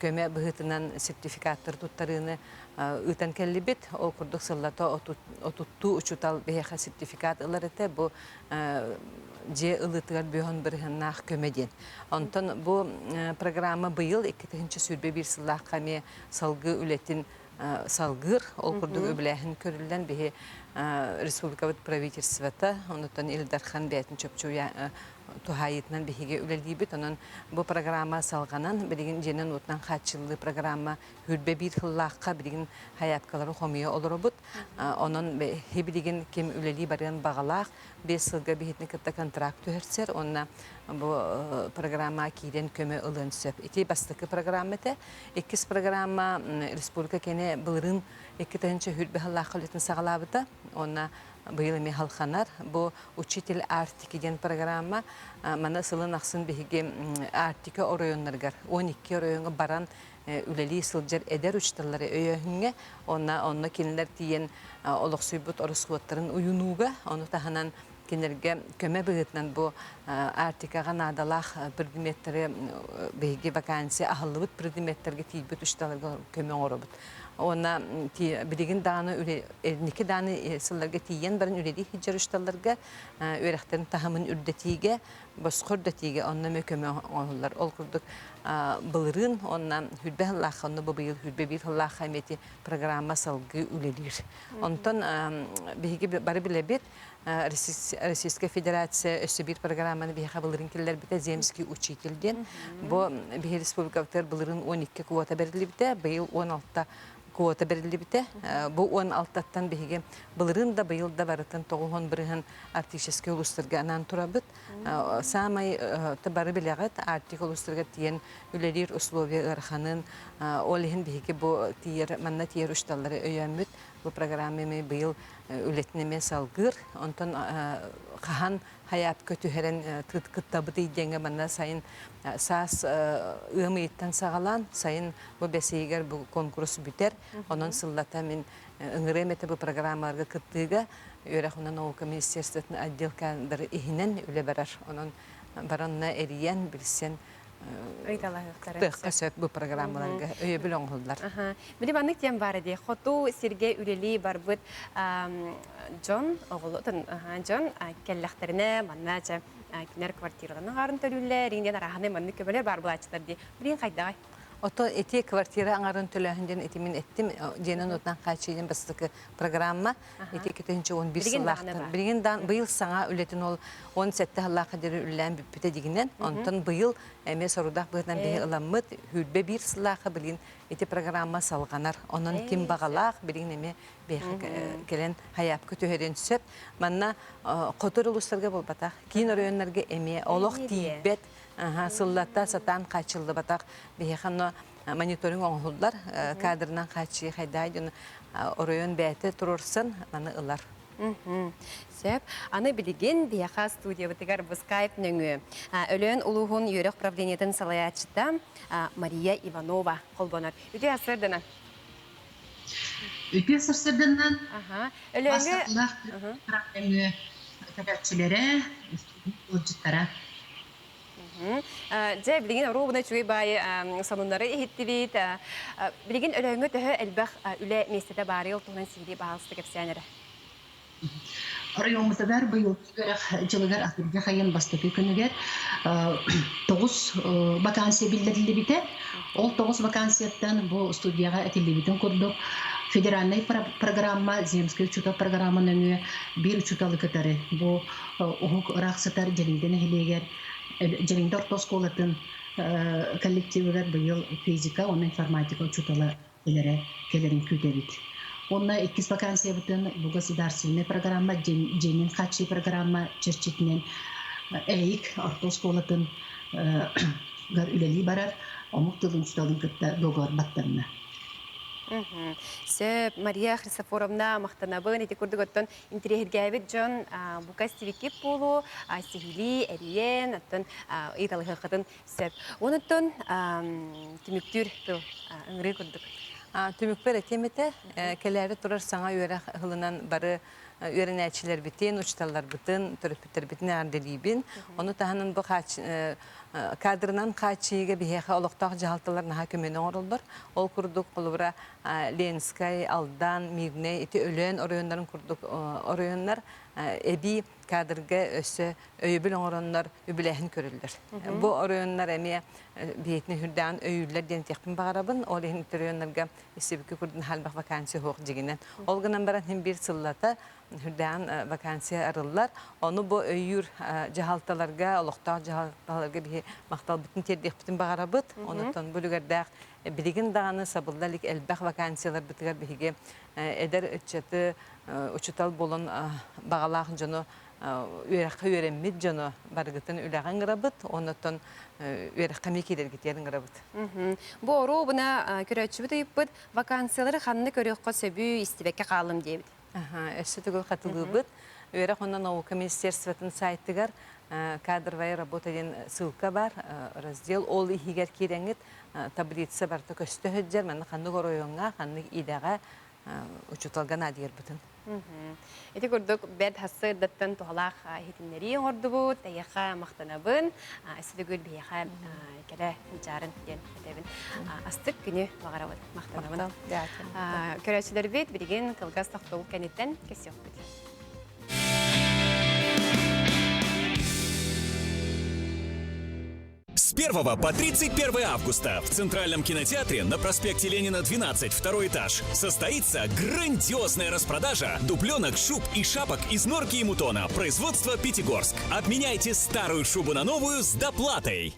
I: көмө быһыытынан сертификаттары туттарыыны ыытан кэллибит. Ол курдук сыллата отуттуу учуутал биһиэхэ сертификат ылар этэ. Бу дьиэ ылыытыгар бүһөн бырыһыаннаах көмө диэн. Онтон бу программа быйыл 2021 сыллаахха эмиэ салгыы үлэтин салгыыр. Ол курдук үбүлээһин көрүллэн биһи республикабыт правительствота, онутан Ил Дархан бэйэтин чопчу туһаайыытынан биһиги үлэлиибит. Онон бу программа салҕанан, билигин дьиэнэн-уотунан хааччыллыы программа хүрбэ биир сыллаахха билигин хайаапкалары хомуйа олоробут. Онон билигин ким үлэлии барыан баҕалаах, биэс сылга биһитини кытта контракт түһэрсэр уонна бу программа киирэн көмө ылыан сөп. Ити бастакы программа этэ. Иккис программа республика кини былырыын 2000 сыллаахха үлэтин саҕалаабыта. Уонна быйыл эмиэ халханар. Бу Учитель Арктики диэн программа. Маны сылын ахсын биһиги Арктика оройуоннарыгар 12 оройуоҥҥа баран үлэлии сылдьар эдэр учууталлары өйөөһүҥҥэ уонна онно кинилэр тиийэн олохсуйбут ороскуоттарын уйунууга, ону таһынан кинилэргэ көмө быһыытынан бу Арктикаҕа наадалаах предметтэри биһиги вакансия аһыллыбыт предметтэргэ тиийбит учууталларга көмө оҥоробут. Уонна билигин даҕаны инники даҕаны сылларга тиийэн баран үлэлии сылдьар учууталларга үөрэхтэрин таһымын үрдэтиигэ босхо үрдэтиигэ онно эмиэ көмө оҥоһуллар. Ол курдук былырыын уонна хүрбэ сыллаахха, онно бу быйыл хүрбэ биир сыллаахха эмиэ ити программа салгыы үлэлиир. Онтон биһиги бары билэбит, Российская Федерация өссө биир программаны биһиэхэ былырыын киллэрбитэ «Земский учитель» диэн. Бу биһи республикабытыгар былырыын 12 квота бэриллибитэ, быйыл 16 квота бэриллибитэ. Бу 16-тан биһиги былырыын да быйыл да барытын 90 бырыһын арктическай улуустарга анаан турабыт. Саамай бары билэҕит, Арктика улуустарыгар тиийэн үлэлиир условия ыараханын, ол иһин биһиги бу тиийэр, манна тиийэр учууталлары өйөөммүт, бу программа эмиэ быйыл үлэтин эмиэ салгыыр. Онтон хаһан хайаапка түһэрэн кыттабытый диэҥҥэ манна сайын саас ыам ыйыттан саҕалаан сайын бу бэс ыйыгар бу конкурс бүтэр. Онон сыллата мин ыҥырыам этэ бу программаларга кыттыыга үөрэх уонна наука министерствотын отдел кадры иһинэн үлэ барар. Онон баранна эрийэн, билсэн
A: ыйыталаһыахтара
I: сөп бу программаларга өйөбүл оҥоһуллар.
A: Били маннык диэн баар дии. Хоту сиргэ үлэлии барбыт дьон, оҕолотун дьон кэллэхтэринэ манна чэ кинилэр квартираларын аҥаарын төлүүллэр, иҥдиэн арааһынай маннык көмөлөр баар буолааччылар дии. Билигин хайдаҕай?
I: Ото ити квартира аҥарын төлөөһүн диэн ити мин эттим дьиэнэн уотунан хааччыйыы диэн бастакы программа. Ити 2011 сыллаахтан. Билигин даҕаны быйыл саҥа үлэтин ол 17 сыллаахха диэри үлэлээн бүппүтэ дигинэн. Онтон быйыл эмиэ сорудах быһыытынан биһи ыламмыт сүүрбэ биир сыллаахха билигин ити программа салҕанар. Онон ким баҕалаах билигин эмиэ биһиэхэ кэлэн хайаапка түһэрин сөп. Манна хоту улуустарга буолбатах, киин оройуоннарга эмиэ олох тиийбэт сыллата сатаан хааччыллыбатах биһиэхэ онно мониторинг оҥоһуллар кадрынан хааччыйыы хайдаа диэн оройуон бэйэтэ туруорсан маны ылар.
A: Сөп. Аны билигин биһиэхэ студиябытыгар бу скайп нөҥүө Өлөөн улууһун үөрэх управлениетын салайааччыта Мария Иванова холбонор. Үтүө сарсыарданан.
J: Үтүө сарсыарданан
A: Өлөөҥҥө
J: бастакылаах нөҥүө көрөөччүлэрэ, ыалдьыттара.
A: Дьэ, билигин оруобуна үчүгэй баайы сонуннары иһиттибит. Билигин Өлөөҥҥө төһө элбэх үлэ миэстэтэ баарый ол туһунан сиһилии баһаалыста кэпсээн эрэ.
J: Оройуоммутугар быйылгы үөрэх дьылыгар атырдьах ыйын бастакы күнүгэр тоҕус вакансия биллэриллибитэ. Ол тоҕус вакансияттан бу студияҕа этиллибитин курдук федеральнай программа земскэй учуутал программа нөҥүө биир учууталы кытары бу уһук ыраах сытар Дьэлиҥдэ нэһилиэгэр Дьэлиҥдэ орто оскуолатын коллективыгар быйыл физика уонна информатика учуутала кэлэрэ кэлэрин күүтэбит. Уонна иккис вакансиябытын бу государственнай программа дьиэнин хааччыы программа чэрчитинэн ЭИК орто оскуолатын үлэлии барар омук тылын учууталын кытта договор баттанна.
A: Сөп, Мария Христофоровна махтанабын. Ити курдук оттон интириэһиргээбит дьон бука сибикип буолуо, сиһилии эрийэн, оттон ыйыталыһыаххытын Сөп. Онуттан түмүктүүр тыл ыҥырыы курдук.
I: Түмүкпэр этиэм этэ, кэлээри турар саҥа үөрэх ыһылынан бары үөрэнээччилэрбитин, учууталларбытын, төрөппүттэрбитин эҕэрдэлиибин. Ону таһынан бу кадрынан хааччыйыыга биһиэхэ олохтоох дьаһалталар наһаа көмөнү оҥороллор. Ол курдук, холобура, Ленскэй, Алдан, Мирнэй ити Өлөөн оройуоннарын курдук оройуоннар эбии кадрга өссө өйөбүл оҥороннор үбүлээһин көрүллэр. Бу оройуоннар эмиэ биһиэтини үрдээн өйүүллэр диэн этиэхпин баҕарабын. Ол иһин оройуоннарга истибиккэ курдук элбэх вакансия суох дьигинэн. Ол гынан баран иһин биир сыллата үрдээн вакансия арыллар. Ону бу өйүүр дьаһалталарга, олохтоох дьаһалталарга биһи махталбытын тиэрдиэхпитин баҕарабыт. Онуттан бу үлүгэрдээх билигин даҕаны сабылла илик элбэх вакансияларбытыгар биһиги эдэр ыччаты учуутал буолан баҕалаах дьону үөрэххэ үөрэммит дьону барыгытын үлэҕэ ыҥырабыт, оннуттан үөрэххэ эмиэ киирэргитигэр ыҥырабыт.
A: Бу оруобуна көрөөччүбүт ыйыппыт, вакансиялары ханна көрүөххэ сөбүй, истибэккэ хааллым диэбит.
I: Өссө төгүл хатылыыбыт. Үөрэх уонна наука министерствотын сайтыгар кадровая работа диэн ссылка бар, раздел ол иһигэр киирэҥҥит таблица барыта көстө сылдьар, манна ханнык оройуоҥҥа, ханнык идэҕэ учууталга наадыйарбытын.
A: Ити курдук бэрт сарсыардаттан туһалаах иһитиннэрии оҥордубут. Эйиэхэ махтанабын. Өссө биһиэхэ кэлэ сылдьаарын диэн этэбин. Астык күнү баҕарабын. Махтанабын. Көрөөччүлэрбит билигин кылгас тохтобул кэнниттэн кэсиэхпит.
K: С 1 по 31 августа в Центральном кинотеатре на проспекте Ленина, 12, второй этаж, состоится грандиозная распродажа дубленок, шуб и шапок из норки и мутона производства Пятигорск. Обменяйте старую шубу на новую с доплатой.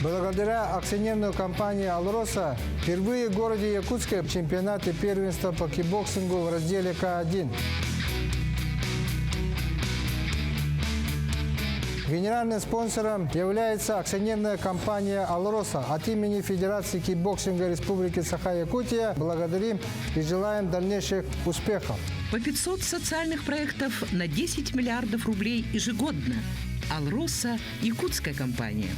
L: Благодаря акционерной компании «Алроса» впервые в городе Якутске чемпионаты первенства по кикбоксингу в разделе К1. Генеральным спонсором является акционерная компания «Алроса». От имени Федерации кикбоксинга Республики Саха-Якутия благодарим и желаем дальнейших успехов.
M: По 500 социальных проектов на 10 миллиардов рублей ежегодно. «Алроса» – якутская компания.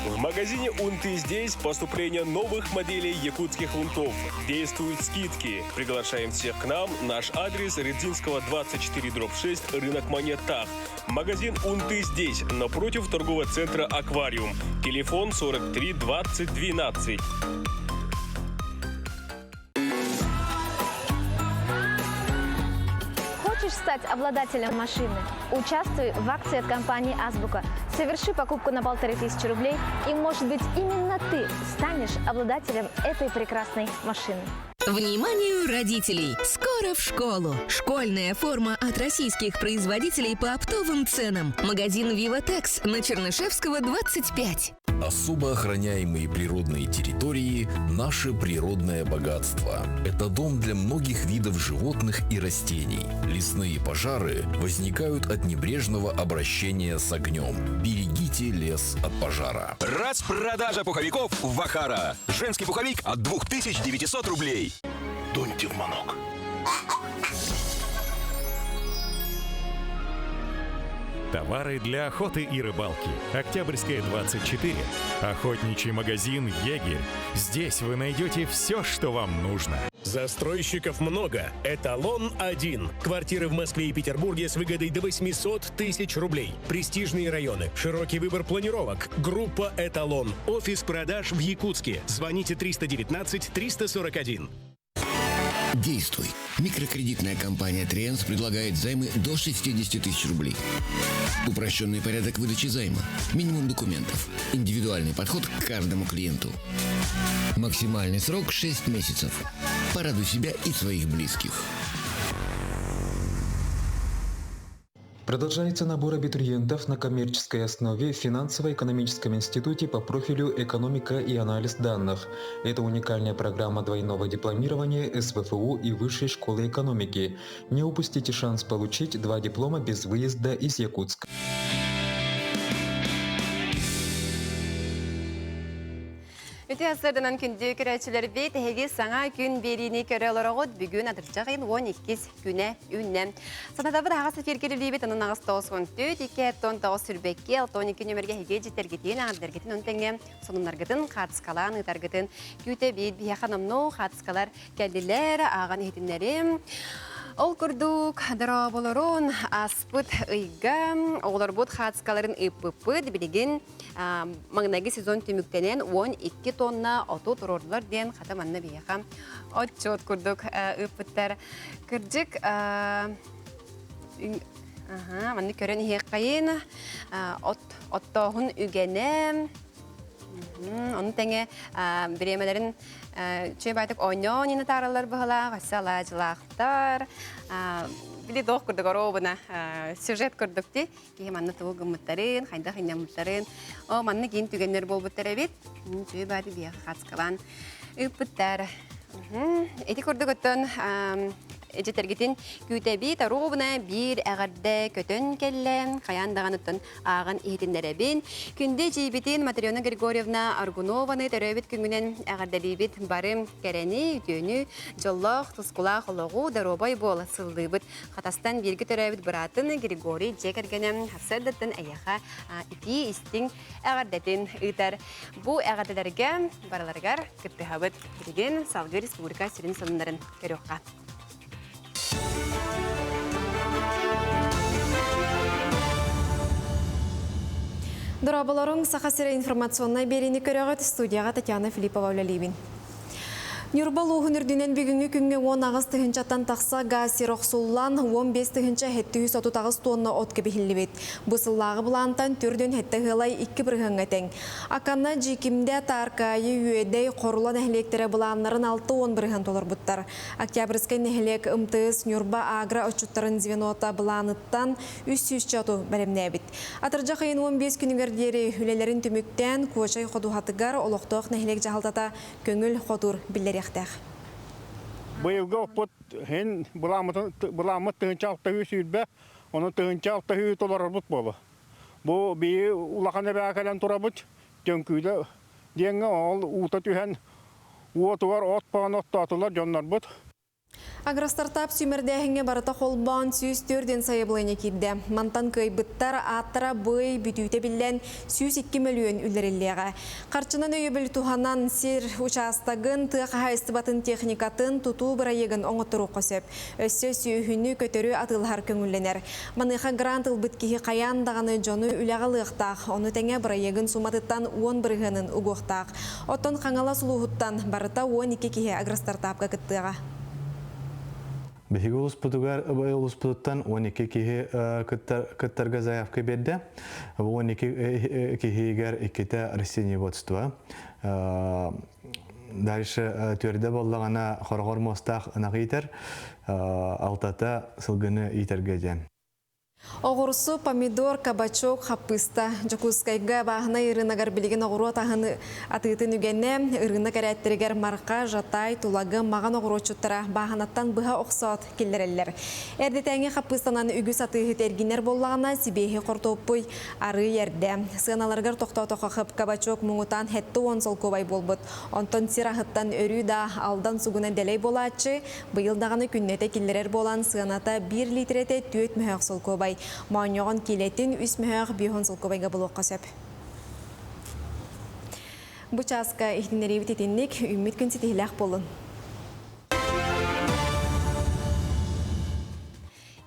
N: В магазине «Унты здесь» поступление новых моделей якутских унтов. Действуют скидки. Приглашаем всех к нам. Наш адрес Редзинского 24 дробь 6, рынок монет Тах. Магазин «Унты здесь», напротив торгового центра «Аквариум». Телефон 43 20 12.
C: Хочешь стать обладателем машины? Участвуй в акции от компании «Азбука». Соверши покупку на 1500 рублей, и, может быть, именно ты станешь обладателем этой прекрасной машины.
O: Вниманию родителей! Скоро в школу! Школьная форма от российских производителей по оптовым ценам. Магазин «Виватекс» на Чернышевского, 25.
P: Особо охраняемые природные территории – наше природное богатство. Это дом для многих видов животных и растений. Лесные пожары возникают от небрежного обращения с огнем. Берегите лес от пожара.
K: Распродажа пуховиков в Вахара. Женский пуховик от 2900 рублей.
Q: Дуньте в манок.
R: Товары для охоты и рыбалки. Октябрьская, 24. Охотничий магазин «Егерь». Здесь вы найдете все, что вам нужно.
N: Застройщиков много. Эталон один. Квартиры в Москве и Петербурге с выгодой до 800 тысяч рублей. Престижные районы, широкий выбор планировок. Группа «Эталон». Офис продаж в Якутске. Звоните 319 341.
S: Действуй. Микрокредитная компания «Триенс» предлагает займы до 60 тысяч рублей. Упрощенный порядок выдачи займа. Минимум документов. Индивидуальный подход к каждому клиенту. Максимальный срок 6 месяцев. Порадуй себя и своих близких.
T: Продолжается набор абитуриентов на коммерческой основе в финансово-экономическом институте по профилю «Экономика и анализ данных». Это уникальная программа двойного дипломирования СВФУ и Высшей школы экономики. Не упустите шанс получить два диплома без выезда из Якутска.
A: Үтүө сарсыарданан күндү көрөөччүлэрбит, эһиги саҥа күн биэриини көрө олороҕут бүгүн атырдьах ыйын 12 күнэ үүннэ. Санатабыт аһаҕас эфиргэ үлэлиибит онон аҕыс 94 2 9 сүүрбэкки 62 нүөмэргэ эһиги дьиттэргитин, аҥардаргытын ону тэҥэ сонуннаргытын хаатыскалаан ыытаргытын күүтэбит. Биһиэхэ номнуо хаатыскалар кэллилэр, ааҕан иһитиннэрим. Ол курдук, дорооболорун ааспыт ыйга оҕолорбут хаатыскаларын ыыппыппыт. Билигин маҥнайгы сезон түмүктэнэн 12 тонна оту туруордулар диэн хата манна биһиэхэ отчуот курдук ыыппыттар. Кырдьык, манны көрөн иһиэххэйин от оттооһун үгэнэ ону тэҥэ бириэмэлэрин Үчүгэй баайтык оонньоон иһин атаараллар быһалаах, өссө алаадьылаахтар. Били туох курдук оруобуна сюжет курдук ти. Киһи манна тугу гыммыттарын, хайдах иннаммыттарын. О, манна киин түгэннэр буолбуттар эбит. Үчүгэй баайты биһиэхэ хацкалаан ыыппыттар. Ити курдук оттон эдьэтэргитин күүтэбит, оруобуна биир эҕэрдэ көтөн кэллэ. Хайаан даҕаны оттон ааҕан иһитиннэрэбин. Күндү эдьиийбитин Матрена Григорьевна Аргунованы төрөөбүт күҥүнэн эҕэрдэлиибит бары кэрэни, үтүөнү, дьоллоох, тускулаах олоҕу, доруобай буола сыллыыбыт. Хатастан бииргэ төрөөбүт быраатын Григорий дьиэ кэргэнэ сарсыардаттан эйиэхэ итии истиҥ эҕэрдэтин ыытар. Бу эҕэрдэлэргэ барыларыгар кыттыһабыт. Билигин салгыы республика сүрүн сонуннарын көрүөххэ.
B: Дорооболоруҥ, Саха сирэ информационнай биэриини көрөҕүт, студияҕа Татьяна Филиппова үлэлиибин. Ньурба улууһун үрдүнэн бүгүҥҥү күҥҥэ 18 тыһыынчаттан тахса газ сир охсуллан, 15 тыһыынча 738 тонна от кэбиһиллибит. Бу сыллааҕы былаантан төрдүн сэттэ ыалай икки бырыһыаҥҥа тэҥ. Акана, Дьиикимдэ, Тааркаайы, Үөдэй, Хорула нэһилиэктэрэ былааннарын 60 бырыһыан толорбуттар. Октябрьскай нэһилиэк МТС Ньурба агро отчуттарын звенота былааныттан 300 оту бэлэмнээбит. Атырдьах ыйын 15 күнүгэр диэри үлэлэрин түмүктээн Куочай ходуһатыгар олохтоох нэһилиэк дьаһалтата көҥүл хотуур биллэриэхтээх.
U: Быйылгы оппут иһин былааммыт 1620, ону 1600 толорорбут буолуо. Бу биһи улахан эбээ кэлэн турабыт, Төҥкүүдэ диэҥҥэ ол уута түһэн уотугар от баҕаны оттоотулар дьоннорбут.
B: Агростартап сүүмэрдээһиҥҥэ барыта холбоон 104 диэн сайабылыанньа киирдэ. Мантан кыайбыттар ааттара бый бүтүүтэ биллэн 102 мөлүйүөн үллэриллиэҕэ. Харчынан өйөбүл туһанан сир учаастагын, тыа хаһаайыстыбатын техникатын, тутуу бырайыагын оҥотторуохха сөп. Өссө сүөһүнү, көтөрү атыылаһар көҥүллэнэр. Маныаха грант ылбыт киһи хайаан даҕаны дьону үлэҕэ ылыахтаах, ону тэҥэ бырайыагын сууматыттан 10 бырыһыанын угуохтаах. Оттон Хаҥалас улууһуттан барыта 12 киһи агростартапка кыттыаҕа.
D: Биһиги улуспутугар улуспутуттан 12 киһи кыттарга заявка берді. 12 киһигэр иккитэ растениеводство. Дальше төрдө боллаҕына хороҕор муостаах ынах иитэр, алтата сылгыны иитэргэ диэн.
B: Оҕурсу, помидор, кабачок, хаппыыста. Дьокуускайга бааһынай ырыынагар билигин оҕуруот аһын атыытын үгэнэ, ырыынак эрээттэригэр Марха, Жатай, Тулагы, Маҕан оҕуруотчуттара бааһынаттан быһа охсоот киллэрэллэр. Эрдэтээҥи хаппыыстанан үгүс атыыһыт эргинэр буоллаҕына, сибиэһи хортуоппуй арыый эрдэ. Сыаналарыгар тохтоотоххо хып кабачок муҥутаан 70 солкуобай буолбут. Онтон сир аһыттан өрүү да Алдан сугуна дэлэй буолааччы, Быйыл даҕаны күннэтэ киллэрэр буолан сыаната биир литрэтэ түөрт мөһөөх солкуобай, моонньоҕон киилэтин үс мөһөөх биэһон солкуобайга булуохха сөп. Бу чааска иһитиннэриибит итинник, үүммүт күн ситиһилээх буоллун.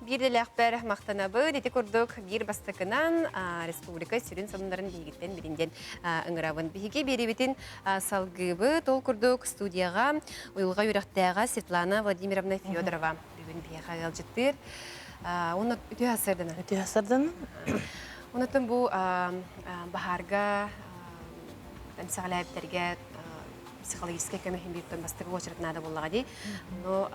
A: Биир дэлээхпэр махтанабыт. Ити курдук биир бастакынан республика сүрүн сонуннарын биһигиттэн билин диэн ыҥырабын. Биһиги биэриибитин салгыыбыт. Ол курдук студияҕа уйулҕа үөрэхтээҕэ Светлана Владимировна Федорова бүгүн биһиэхэ ыалдьыттыыр. Уонна үтүө сарсыарданан.
V: Үтүө сарсыарданан.
A: Онтон бу баһаарга эмсэҕэлээбиттэргэ психологическай көмө иһин бииртэн бастакы уочарат наада буоллаҕа дии. Ону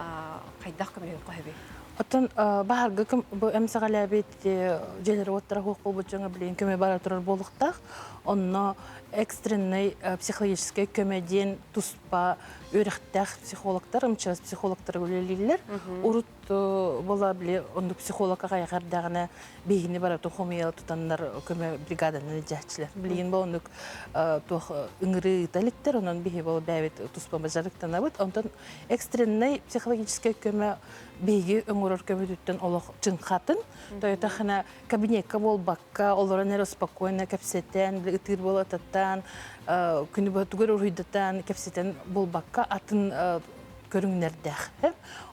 A: хайдах көмөлөһүөххэ сөбүй?
V: Оттон баһарга бу эмсэҕэлээбит дьиэлэр-уоттара суох буолбут дьоҥҥо билигин көмө бара турар буолуохтаах. Онно экстреннэй психологическай көмө диэн туспа үөрэхтээх психологтар, МЧС психологтара үлэлииллэр. Урут була били оннук психолог аҕайах эрдэҕинэ биһигини барытын хомуйа тутаннар көмө бригаданы илдьээччилэр. Билигин бу оннук туох ыҥырыы ыыта иликтэр, онон биһи бол бэйэбит туспа дьарыктанабыт. Онтон экстреннэй психологическай көмө биһиги оҥорор көмөтүттэн олох чыҥхатын, тойотахына кабинекка буолбакка, олорон эрэ спокойно кэпсэтэн, ытыыр буолататтаан, күнү быһа тугу эрэ уруһуйдатан кэпсэтэн буолбакка, атын көрүҥнэрдээх.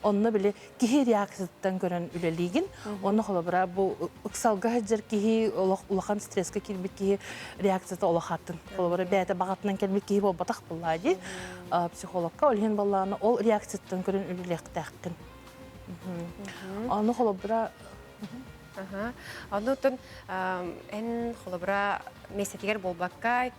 V: Онно били киһи реакциятыттан көрөн үлэлиигин. Онно холобура бу ыксалга сылдьар киһи олох улахан стресскэ киирбит киһи реакцията олох атын. Холобура бэйэтэ баҕатынан кэлбит киһи буолбатах буоллаа дии. Психологка ол иһин буоллаҕына ол реакцияттан көрөн үлэлиэхтээххин. Ону холобура
A: Оннуттан эн холобура миэстэтигэр буолбакка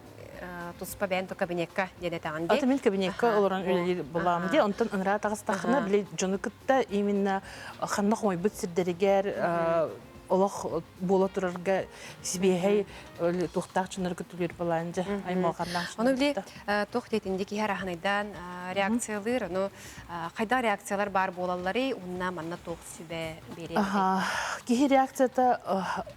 A: туспа бэйэн то кабинекка диэн этэҕин дии.
V: Аты мин кабинекка олорон үлэлиир булаам дии. Онтон ыныраа таҕыстаххына били дьону кытта именно ханна хомойбут сирдэригэр олох буола турарга сибиэһэй туохтаах дьоннору кытта үлэлиир булаан дьэ аймалҕаннаах.
A: Ону били туох диэтин киһи араһынайдаан реакциялыыр, ону хайдах реакциялар баар буолалларый, уонна манна туох сүбэ биэриэ
V: Киһи реакцията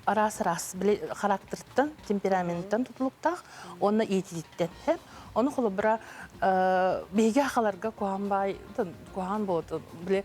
V: араас-араас били характерыттан, темпераменттан тутулуктаах уонна иитиититтэн. Ону холобура биһиги ахаларга куһаан баай куһаан буолуот били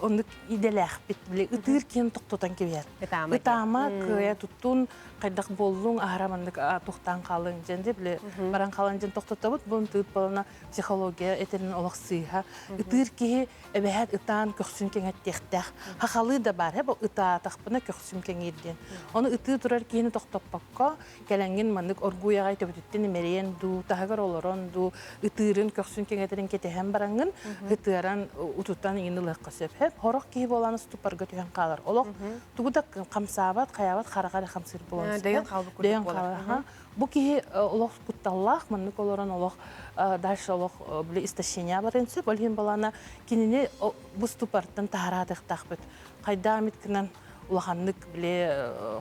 V: оннук идэлээхпит били ытыыр киһин тохтотон кэбиһэр. Ытаама кыайа туттун хайдах буоллуҥ аһара маннык тухтаан хаалыҥ диэн били баран хаалан диэн тохтотобут бу тыыт буолана психология этэрин олох сыыһа ытыыр киһи эбэһээт ытаан көхсүн кэҥэттиэхтээх. Хахалыы да баар, бу ытаатахпына көхсүм кэҥиир диэн. Ону ытыы турар киһини тохтоппокко, кэлэҥҥин маннык оргууй аҕай төбөтүттэн имэрийэн дуу, таһыгар олорон дуу, ытыырын көхсүн кэҥэтэрин кэтэһэн бараҥҥын, ытыаран, утутан иҥин ылыахха сөп. Хорох киһи буолан ступорга түһэн хаалар. Олох тугу да хамсаабат, хайаабат, хараҕа эрэ хамсыыр буолан.
A: Дөйөн хаалбыт курдук буолар.
V: Бу киһи олох кутталлаах, маннык олорон олох дальше олох били истощение барыан сөп. Ол иһин балаана кинини бу ступортан таһараатыахтаахпыт. Хайдах эмит гынан улаханнык били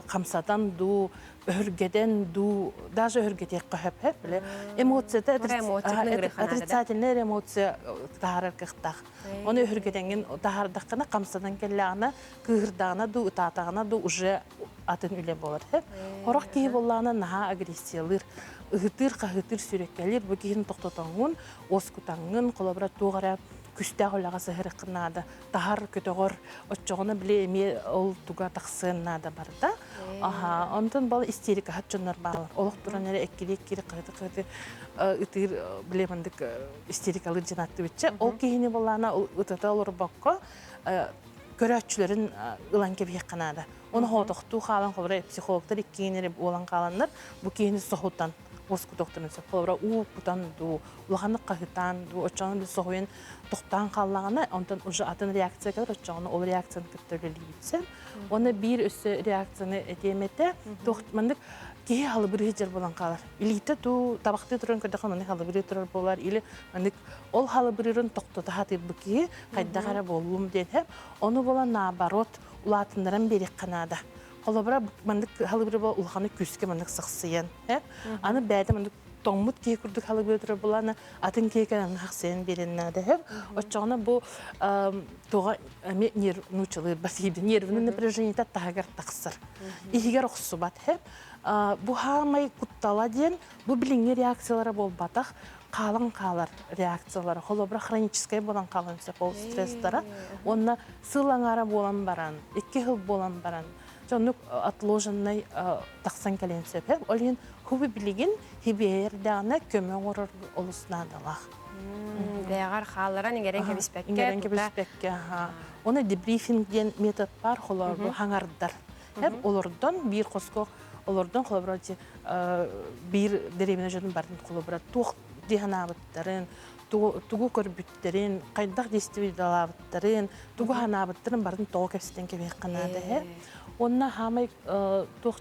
V: хамсатан дуу, өһүргэтэн дуу, даже өһүргэтиэххэ сөп били эмоцията отрицательная эмоция таһаарар кыахтаах. Ону өһүргэтэҥҥин таһаардаххына, хамсатан кэллэҕинэ, кыыһырдаҕына дуу, ытаатаҕына дуу уже атын үлэ буолар. Хорох киһи буоллаҕына наһаа агрессиялыыр, ыһытыыр-хаһыытыыр, сүрэккэлиир. Бу киһини тохтотоҥҥун, уоскутаҥҥын, холобура туох эрэ күстээх үлэҕэ сыһырыаххын наада. Таһар, көтөҕөр, оччоҕуна били эмиэ ол туга тахсыан наада барыта. Аха, онтон бал истерикаһыт дьоннор баалар. Олох туран эрэ эккири-эккири хаһыты-хаһыты ытыыр били мандык истерикалыыр дьон аттыбытча. Ол киһини буоллаҕына ытата олорбокко көрөөччүлэрин ылан кэбиһиэххэ наада. Оны хоотохтуу хаалан, холобура, психологтар иккиэн эрэ буолан хааланнар, бу киһини соһутан. Уоскутуохтарын сөп. Холобура, уу кутан дуу, улаханнык хаһытаан дуу, оччоҕуна били соһуйан тохтоон хааллаҕына, онтон уже атын реакция кэлэр, оччоҕуна ол реакцияны кытта үлэлиибит. Уонна биир өссө реакцияны этиэм этэ, туох маннык киһи халыбырыы дьэр буолан хаалар. Илиитэ туу табахтыы туран көрдөххө маннык халыбырыы турар буолар или маннык ол халыбырыырын тохтото сатыырбыт киһи хайдах эрэ буоллум диэн һэп. Ону буолан наоборот улаатыннаран биэриэххэ наада. Холобура маннык халыбыры буол улаханы күүскэ маннык сахсыйан һэп. Аны бэйэтэ маннык тоҥмут киһи курдук халыбырыы турар буолаана атын киһи кэлэн хахсыйан биэрэн наада һэп. Оччоҕуна бу туга эмиэ нерв нууччалыы басиибин нервный напряжениета таһыгар тахсар. Иһигэр охсубат һэп. Бу хаамай куттала диэн бу билиҥҥи реакциялара буолбатах, хаалан хаалар реакциялара. Холобура, хроническай буолан хаалан сөп ол стресстара. Уонна сыл аҥаара буолан баран, икки сыл буолан баран, дьоннук отложенный тахсан кэлиэн сөп. Ол иһин хубу билигин хибиэрдэҕинэ көмө оҥорор олус наадалаах.
A: Бэйэҕэр хаалларан иҥэрэн кэбиспэккэ.
V: Иҥэрэн кэбиспэккэ. Оны дебрифинг диэн метод бар, холобур, хаҥардар. Эп олордон биир хоско олордон холобура биир дэриэбинэ дьонун барын холобура туох дии санаабыттарын, тугу көрбүттэрин, хайдах действиялаабыттарын, тугу санаабыттарын барын тоҕо кэпсэтэн кэбиһиэххэ наада эһэ. Уонна хаамай туох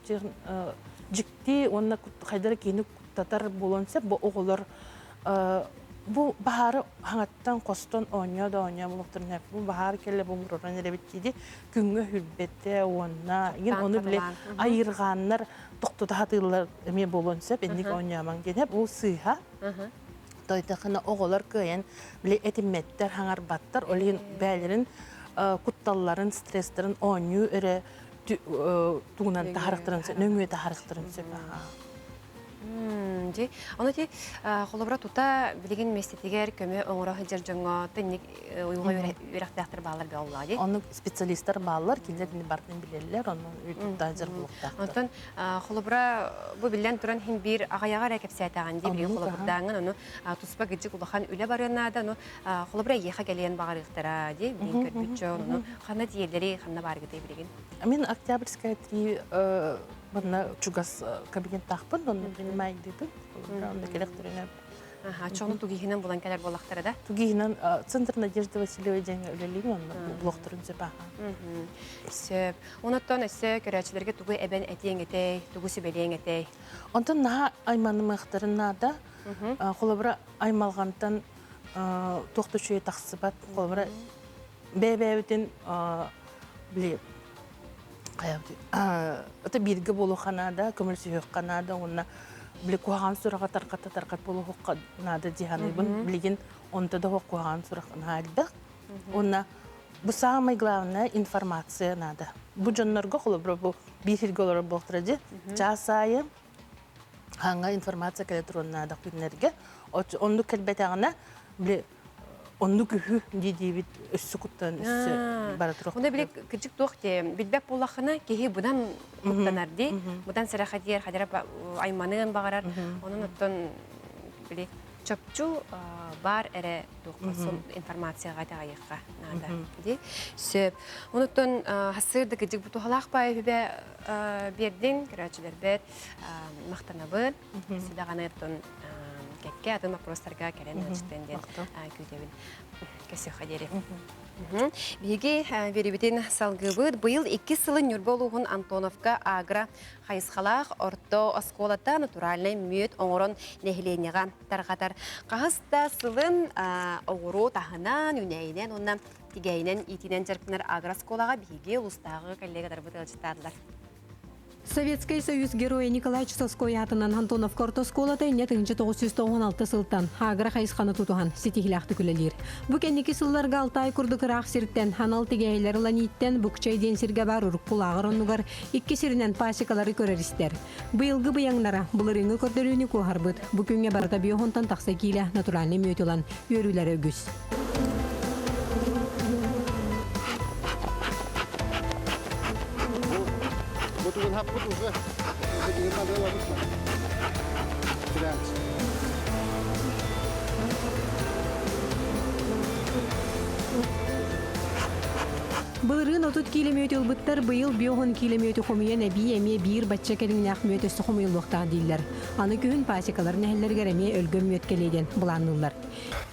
V: дьикти уонна хайдара киини куттатар буолуон сөп бу оҕолор бу баһаары хаҥаттан хостон оонньоо да оонньоо буолуохтарын бу баһаар кэллэ бу муруран эрэбит диди күҥҥэ хүрбэтэ уонна игин ону били айырҕааннар тохтото сатыыллар эмиэ буолуон сөп инник оонньоомоҥ диэн бу сыыһа тойтахына оҕолор кыайан били этиммэттэр хаҥарбаттар ол иһин бээлэрин кутталларын стресстэрин оонньуу эрэ тугунан таһарыктарын нөҥүө таһарыктарын сөп.
A: Дьи, ону ти холобура тута билигин миэстэтигэр көмө оҥоро сылдьар дьоҥҥо тынник уйулҕа үөрэхтээхтэр бааллар бөҕөллөҕө дии.
V: Оннук специалистар бааллар, кинилэр ини барытын билэллэр, онон тутта дьар булуохтаахтар.
A: Онтон холобура бу биллэн туран хин биир аҕайаҕа эрэ кэпсээтэҕин дии билигин холобурдааҥҥын ону туспа кыдьык улахан үлэ барыан наада, ону холобура эйиэхэ кэлиэн баҕарыахтара дии билигин көрбүт дьон ону ханна тиийэллэрий, ханна бааргытай билигин?
V: Мин Октябрьская 3 манна чугас кабинеттаахпын, онно принимайдыыбын. Онно кэлэхтэринэ.
A: Аха, чону тугиһинэн булан кэлэр буоллахтара да?
V: Тугиһинэн Центр Надежды Васильевой диэҥҥэ үлэлиибин, онно блогторун сөп аха.
A: Сөп. Онуттан өссө көрөөччүлэргэ тугу эбэн этиэҥ этэй, тугу сүбэлиэҥ этэй?
V: Онтон наһаа айманымыахтарын наада. Холобура, аймалҕантан туох да үчүгэй тахсыбат. Холобура, бэйэ-бэйэбитин били это бииргэ буолуохха наада, көмөлөсүһүөххэ наада уонна били куһаҕан сураҕа тарҕата тарҕат буолуохха наада дии саныыбын. Билигин онто да куһаҕан сурах наһаа элбэх. Уонна бу самое главное информация наада. Бу дьоннорго холобура бу биир сиргэ олорор буолтара дии. Чаас аайы хаҥа информация кэлэ туруон наада күннэргэ. Оннук кэлбэтэҕинэ били оннук үһү дии диибит өссө куттан өссө бара туруох.
A: Онно били кырдьык туох дии билбэт буоллаххына киһи быдан куттанар дии быдан сэрэхэдийэр хадара айманыан баҕарар онон оттон били чопчу баар эрэ туохха информацияҕа итэҕэйиэххэ наада дии сөп онуттан хасыр да кырдьык бу туһалаах баай үбэ биэрдиҥ көрөөччүлэрбэр махтанабын сүдэҕаны оттон кэккэ атын вопростарга кэлэн ыалдьыттан диэн күүтэбин. Кэсиэххэ диэри. Биһиги биэрибитин салгыыбыт. Быйыл иккис сылын Ньурба улууһун Антоновка агро хайысхалаах орто оскуолата натуральнай мүөт оҥорон нэһилиэнньэҕэ тарҕатар. Хаһыс да сылын оҕуруо таһынан, үүнээйинэн уонна тигээйинэн иитинэн дьарыктанар агро оскуолаҕа биһиги улуустааҕы коллегаларбыт ыалдьыттаатылар.
E: Советскай Союз Геройа Николай Чусовской аатынан Антоновка орто оскуолата инньэ 1996 сылтан агро хайысханы тутуһан ситиһилээхтик үлэлиир. Бу кэнники сылларга Алтай курдук ыраах сиртэн анал тигээһилэр ылан ииттэн Букчай диэн сиргэ баар урукку лааҕыр оннугар икки сиринэн пасекалары көрөр-истэр. Быйылгы быйаҥнара былырыыҥҥы көрдөрүүнү куоһарбыт. Бу күҥҥэ барыта биохонтон тахса киилэ натуральный мүөт ылан үөрүүлэрэ үгүс. Былырыын 30 киилэ мүөтү ылбыттар, быйыл 50 киилэ мүөтү хомуйан эбии эмиэ биир бачча кэриҥнээх мүөт өссө хомуйуллуохтаах дииллэр. Аны күһүн пасекалар нэһиллэригэр эмиэ өлгөм мүөт кэлиэ диэн былаанныыллар.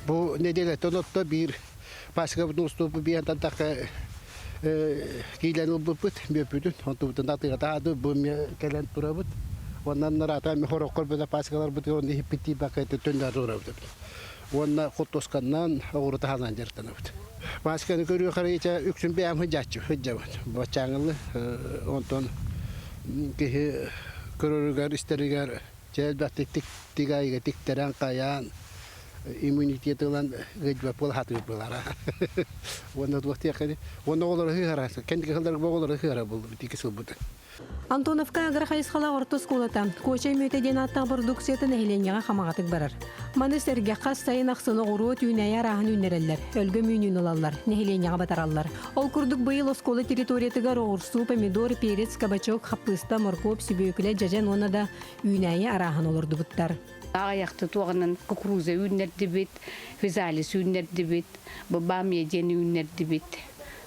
G: Бу нэдиэлэттэн отто биир пасекабытын устубуппут биһиэнтэн тахха киилэн ылбыппыт, мүөппүтүн, онтубутун атыыга таһаады, бу эмиэ кэлэн турабыт. Уонна нараата эми хороккор бөдө пасекаларбытыгар онно иһиппит тиийбэккэ төннөр турабыт. Уонна хортуосканнан оҕуруот аһынан дьарыктанабыт. Пасеканы көрүү харыйыта үксүн бэйэм сылдьааччы сылдьабын. Баччааҥылы онтон киһи көрөрүгэр, истэригэр чэ элбэхтик тик-тигаайга тиктэрэн хайаан иммунитет ылан ыалдьыбат буола сатыыр буолара. Уонна туох диэххэ уонна оҕолору сыһара кэнники сылларга оҕолору сыһара буоллубут икки сылбыт.
E: Антоновка агро хайысхалаах орто оскуолата Куочай мүөтэ диэн ааттаах бородууксуйата нэһилиэнньэҕэ хамаҕатык барар. Маны сэргэ хас сайын ахсын оҕуруот үүнээйи арааһын үүннэрэллэр, өлгөм үүнүүнү ылаллар, нэһилиэнньэҕэ батараллар. Ол курдук быйыл оскуола территориятыгар оҕурсуу, помидор, перец, кабачок, хаппыыста, моркуоп, сүбүөкүлэ, дьэдьэн уонна да үүнээйи арааһын олордубуттар.
H: Аҕыйахта туоҕунан кукуруза үүннэрдибит, физалис үүннэрдибит, бамия диэн үүннэрдибит.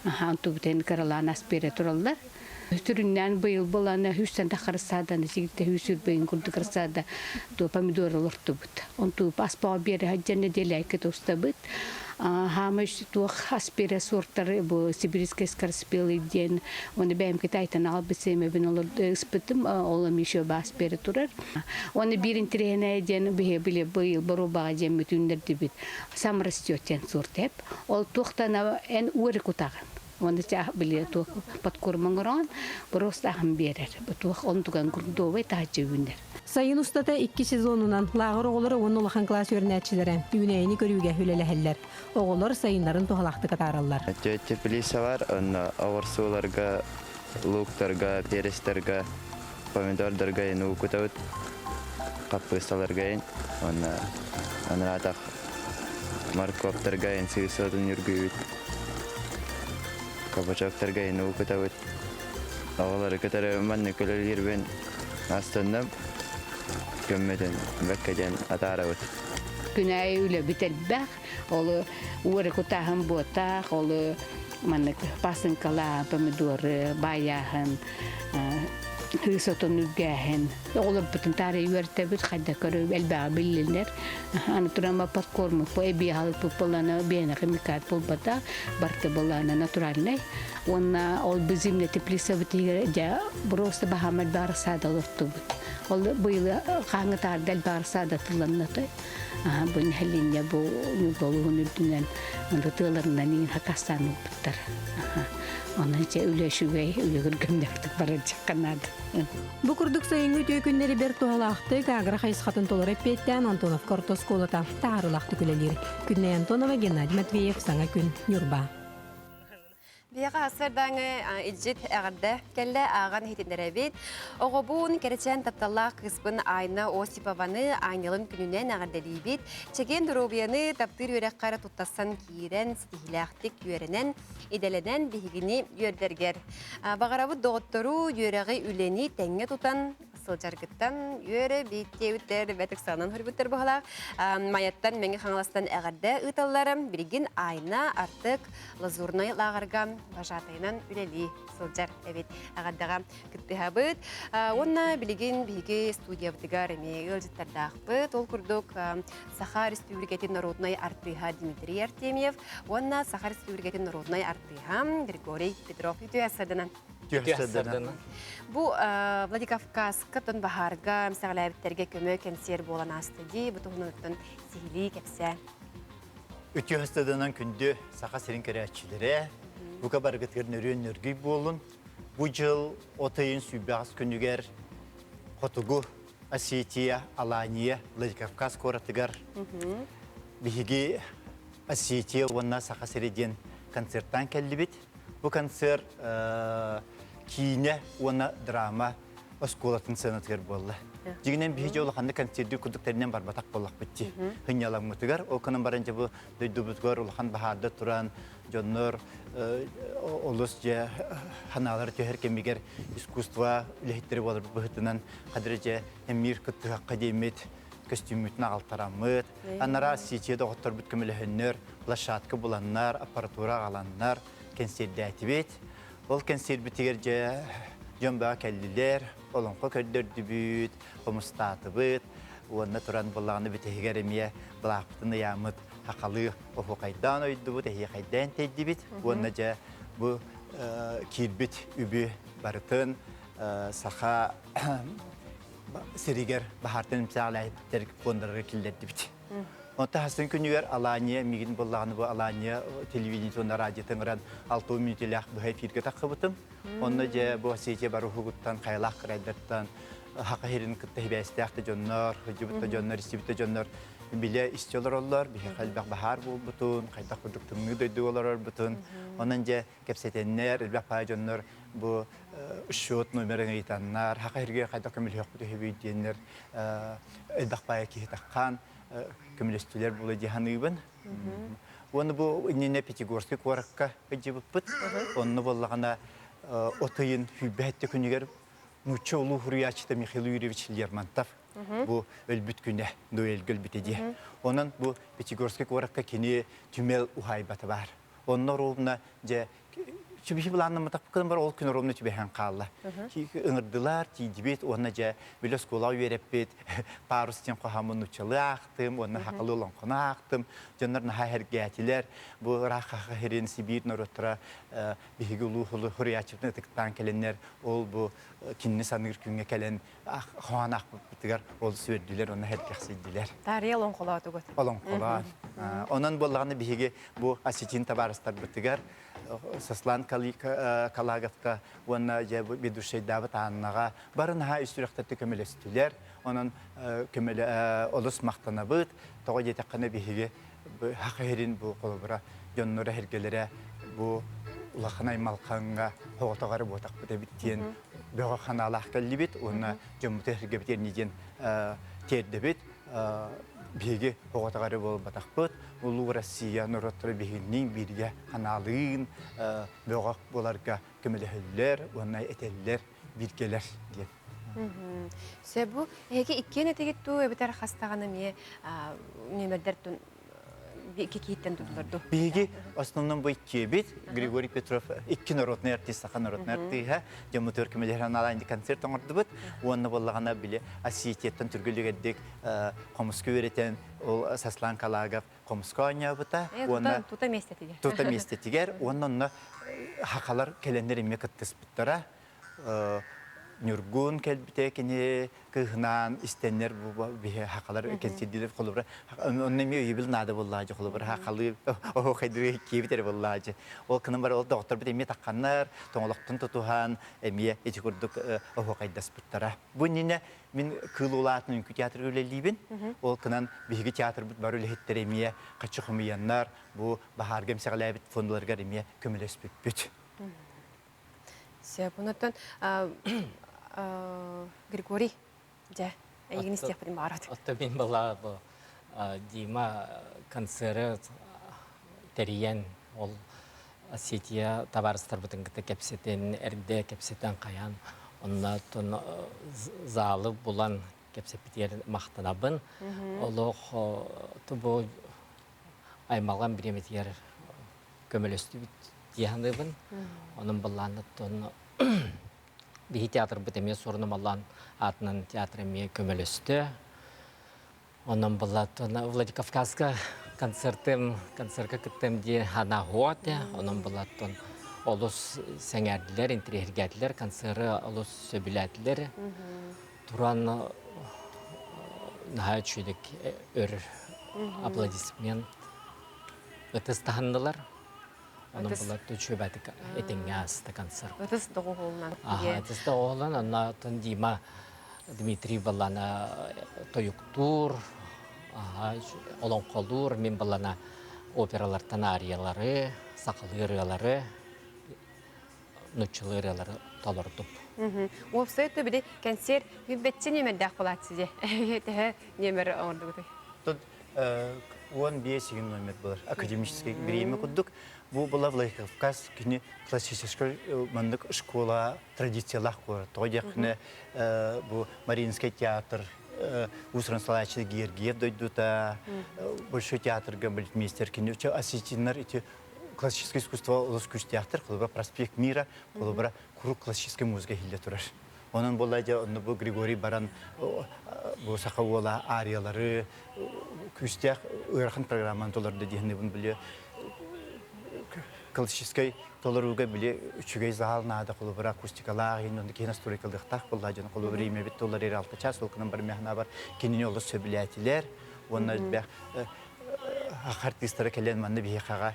H: Онтубутун кыралаан ас биэрэ тураллар. Сүрүннээн быйыл былаана сүүстэн тахха рассаданы сигиртэ сүүс сүүрбэйин курдук рассада туо помидор олортубут. Онту аспаҕа биэрэ сылдьан нэдиэлэйгэ тустабыт. Хаама туох ас биэрэ суортары бу сибирскэй скороспелый диэн оны бэйэм Китайтан аҕалбыт сиэмэбин ыспытым ол эми еще баас биэрэ турар. Оны биир интэриэһинэй диэн биһи били быйыл боруобаҕа диэн бүтүннэрдибит. Сам растет диэн суорт эп. Ол туохтан эн уори кутаҕын. Уонна чаах били туох подкорм оҥорон просто аһын биэрэр. Туох онтуган грунтовай таһыччы үүнэр.
E: Сайын устата икки сезонунан лааҕыр оҕолоро уонна улахан кылаас үөрэнээччилэрэ үүнээйини көрүүгэ үлэлэһэллэр. Оҕолор сайыннарын туһалаахтык атаараллар.
W: Теплица бар, онно оҕурсууларга, луктарга, перецтарга, помидордарга ин уу кутабыт, хаппыысталарга ин, уонна анараатах морковтарга ин сыыс отун үргүүбүт, кабачоктарга ин уу кутабыт. Оҕолору кытары маннык үлэлиирбин астынным, көммөтүн бэккэ диэн атаарабыт.
H: Күн аайы үлэбит элбэх, ол уоры кутааһын буотаах, ол маннык пасынкалаан помидоры баайааһын, кыыс отон үргээһин. Оҕолорбутун таарыйа үөртэбит, хайда көрө элбэҕи биллилэр. Аны туран подкорму по эбии аһылыкпыт буоллаана биэнэ химикат буолбата, барыта буоллаана натуральнай. Уонна ол бу зимняя теплицабыт иһигэр дьэ просто баһаам элбэх рассада олортубут. Ол быйыл хааҥҥы таарда элбэх рассада тылланна Бу нэһилиэнньэ бу Ньурба улууһун үрдүнэн онно тыаларынан иин хакастаан ылбыттар. Онон дьэ үлэ үчүгэй, үлэ күргүмнэхтик барар дьахха наада.
E: Бу курдук сайыҥҥы үтүө күннэри бэрт туһалаахтык агро хайысхатын толору эппиэттээн Антоновка орто оскуолата таһаарыылаахтык үлэлиир. Күннэй Антонова, Геннадий Матвеев, Саҥа күн, Ньурба.
A: Биһиэхэ сарсыардааҥы илдьит эҕэрдэ кэллэ ааҕан иһитиннэрэбит. Оҕобун, кэрэчээн тапталлаах кыыспын Айна Осипованы аанньалын күнүнэн эҕэрдэлиибит. Чэгиэн доруобуйаны таптыыр үөрэххэ эрэ туттарсан киирэн, ситиһиилээхтик үөрэнэн, идэлэнэн биһигини үөрдэргэр. Баҕарабыт доҕоттору, үөрэҕи, үлэни тэҥҥэ тутан сылдьаргыттан үөрэ бииттиэбиттэр бэт ыксаанан хорбуттар баһалаах Майаттан Мэҥэ Хаҥаластан эҕэрдэ ыыталлар. Билигин Айна Артык Лазурнай лааҕырга вожатайынан үлэлии сылдьар эбит. Эҕэрдэҕэ кыттыһабыт. Уонна билигин биһиги студиябытыгар эмиэ ыалдьыттардаахпыт. Ол курдук Саха Республикатын народнай артыыһа Дмитрий Артемьев уонна Саха Республикатын народнай артыыһа Григорий Петров үтүө сарданан. Бу Владикавказка тон баһаарга эмсэҕэлээбиттэргэ көмө кэнсиэр буолан ааста дии. Бу туһунан сиһилии кэпсээ.
X: Үтүө хастаданан күндү Саха сирин көрөөччүлэрэ, бука барыгытыгар нөрүөн нөргүй буолун. Бу дьыл от ыйын сүүрбэҕис күнүгэр Хотугу Осетия, Алания, Владикавказ куоратыгар биһиги Осетия уонна Саха сирэ диэн концерттаан кэллибит. Бу концерт киинэ уонна драма оскуолатын сыанатыгар буолла. Дьиҥинэн биһиги улаханнык концердыы курдук тэринэн барбатах буоллахпыт дии. Хынньаламмытыгар, ол гынан баран дьэ бу дойдубутугар улахан баһаарда туран, дьоннор олус дьэ ханаалара түһэр кэмигэр искусство үлэһиттэрэ буоларбыт быһыытынан хадыры дьэ эмиир кыттыһахха диэммит көстүүммүтүн аҕалтараммыт, анараа ситие доҕотторбут көмөлөһөннөр, площадка буланнар, аппаратура аҕаланнар, кэнсиэрдээтибит. Ол кэнсиэрбитигэр дьэ дьон бөҕө кэллилэр, олоҥхо көрдөрдүбүт, хомустаатыбыт. Уонна туран буоллаҕына бүтэһигэр эмиэ былаахпытын ыйааммыт хахалыы оһуохайдаан ойдубут, эһиэхэйдээн тэйдибит. Уонна дьэ бу киирбит үбү барытын саха сиригэр баһаартан эмсэҕэлээбиттэр фондаларга киллэрдибит. Онтон хасын күнүгэр Алания мигин буллаҕына бу Алания телевидение уонна радио ыҥыран 6 мүнүүтэлээх быһа эфиргэ таххыбытым. Онно дьэ бу Осетия бары уһугуттан, хайалаах кырайдартан хаха хирин кытта хибээстээх да дьоннор, сылдьыбыт да дьоннор, истибит да дьоннор билэ истэ олороллор, биһиэхэ элбэх баһаар буолбутун, хайдах курдук тымныы дойдуга олорорбутун. Онон дьэ кэпсэтэннэр, элбэх баай дьоннор бу счет номерын ыйытаннар, хаха хиргэ хайдах көмөлөһүөхпүт үһүбүй диэннэр элбэх баайа киһи таххан көмөлөстүлэр була дии саныыбын. Уонна бу иннинэ Пятигорскай куоракка ыдьыбыппыт. Онно буоллаҕына от ыйын сүүрбэһэттэ күнүгэр нуучча улуу суруйааччыта Михаил Юрьевич Лермонтов бу өлбүт күнэ дуэльга өлбүтэ дии. Онон бу Пятигорскай куоракка кини түмэл уһаайбата баар. Онно ровно дьэ Түбүһү былааннамматахпын бар ол күн ровно түбэһэн хаалла. Ыҥырдылар, тиийдибит уонна дьэ били оскуолаҕа үөрэппит парус диэн хоһооммун нууччалыы аахтым уонна сахалыы олоҥхону аахтым. Дьоннор наһаа сэргээтилэр. Бу ыраах Саха сирин Сибиир норуоттара биһиги улуу суруйааччыбытын ытыктаан кэлэннэр ол бу кинини саныыр күҥҥэ кэлэн хоһоон аахпыппытыгар ол сүөрдүлэр уонна сэргэхсийдилэр.
A: Таарыйа олоҥхолоотугут.
X: Олоҥхолоон. Онон буоллаҕына биһиги бу осетин табаарыстарбытыгар Сослан Калаговка уонна дьэ ведущайдаабыт Аннаҕа бары наһаа үс сүрэхтэртэ көмөлөстүлэр. Онон көмөлө олус махтанабыт. Тоҕо диэтэххинэ биһиги Саха сирин бу холобура дьонноро эһэргэлэрэ бу улахан аймалхаҥҥа соҕотох эрэ буотахпыт эбит диэн бөҕө ханаалаах кэллибит уонна дьоммуту эһэргэбит эрни диэн тиэрдэбит. Биһиги оҕотох эрэ буолбатахпыт. Улуу Россия норуоттара биһигинниин бииргэ ханаалыын бөҕөх буоларга көмөлөһөллөр уонна этэллэр бииргэлэр диэн.
A: Сөп бу эһиги иккиэн этигит дуу эбэтэр хас даҕаны эмиэ нүөмэрдэр кикииттэн тутулар дуу?
X: Биһиги основном бу иккиэбит Григорий Петров икки народный артист, саха народный артиһа, дьоммутугар көмөлөһөр аналаан концерт оҥордубут. Уонна буоллаҕына били Осетияттан түргүлүгэрдик хомуска үөрэтэн ол Сослан Калагов хомуска оонньообута. Уонна
A: тута миэстэтигэр.
X: Тута миэстэтигэр. Уонна онно хахалар кэлэннэр эмиэ кыттыспыттара. Ньургун кэлбитэ кини кыыһынаан истэннэр бу биһи хахалар кэнсиэрдиилэр холобура онно эмиэ өйөбүл наада буоллаадьы холобура хахалыы оһуохайдыы киэбит эрэ буоллаадьы ол кынан бар ол доҕотторбут эмиэ тахханнар тоҥолохтон тутуһан эмиэ ити курдук оһуохайдаспыттара бу иннинэ мин кыыл улаатын үҥкүү театрга үлэлиибин ол кынан биһиги театрбыт бары үлэһиттэрэ эмиэ хаччы хомуйаннар бу баһаарга эмсэҕэлээбит фондаларыгар эмиэ көмөлөспүппүт
A: Сөп. Онуттан Григорий, дьэ, эйигин истиэхпитин баҕарабыт.
F: Отто мин была бу Дима концеры тэрийэн ол Осетия табаарыстарбытын кытта кэпсэтэн, эрдэ кэпсэтэн хайаан онно залы булан кэпсэппитигэр махтанабын. Олох тубу аймалҕан бириэмэтигэр көмөлөстүбүт дии саныыбын. Онон былааннаттан биһи театрбыт эмиэ суорунамаллаан аатынан театр эмиэ көмөлөстө. Онон былааттан Владикавказка концертым, концертка кыттым дии ханаһуоте. Онон былааттан олус сэҥээрдилэр, интириэһиргээтилэр, концеры олус сөбүлээтилэр. Туран наһаа үчүгэй өр аплодисмент ытыс таһыннылар. Онон булар үчүгэйдик этиҥҥэ ааста концерт.
A: Ытыс доҕуһуолунан.
F: Аха, ытыс доҕуһуолунан онно Дима Дмитрий баллана тойуктуур, олоҥхолуур, мин баллана опералартан ариялары, сахалыы ырыалары, нуччалыы ырыалары толордум.
A: Уопсай били кэнсиэр бэччэ нүөмэрдээх буолааччы дьэ. Төһө нүөмэр оҥордугутуй?
X: Тут 15 игин номер булар. Академический бириэмэ курдук. Бу была Владикавказ кини классическай маннык школа традициялаах куорат. Тоҕо диэххинэ бу Мариинский театр Уус-уран салайааччы Георгиев дойдута, Большой театрга балетмейстер кини осетиннар ити классическое искусство олус күүстээхтэр, холобура Проспект Мира, холобура куруук классическай музыка иһиллэ турар. Онон буолла дьэ онно бу Григорий баран бу саха уола ариялары күүстээх ыарахан программаны толордо диэхнибин били классическай толорууга били үчүгэй заал наада холобура акустикалаах иһин онно киһи настройкалыахтаах буолла дьон холобура имэбит толор эр алта час ол гынан бармяхна бар кинини олус сөбүлээтилэр уонна элбэх артыыстара кэлэн манна биһиэхэҕэ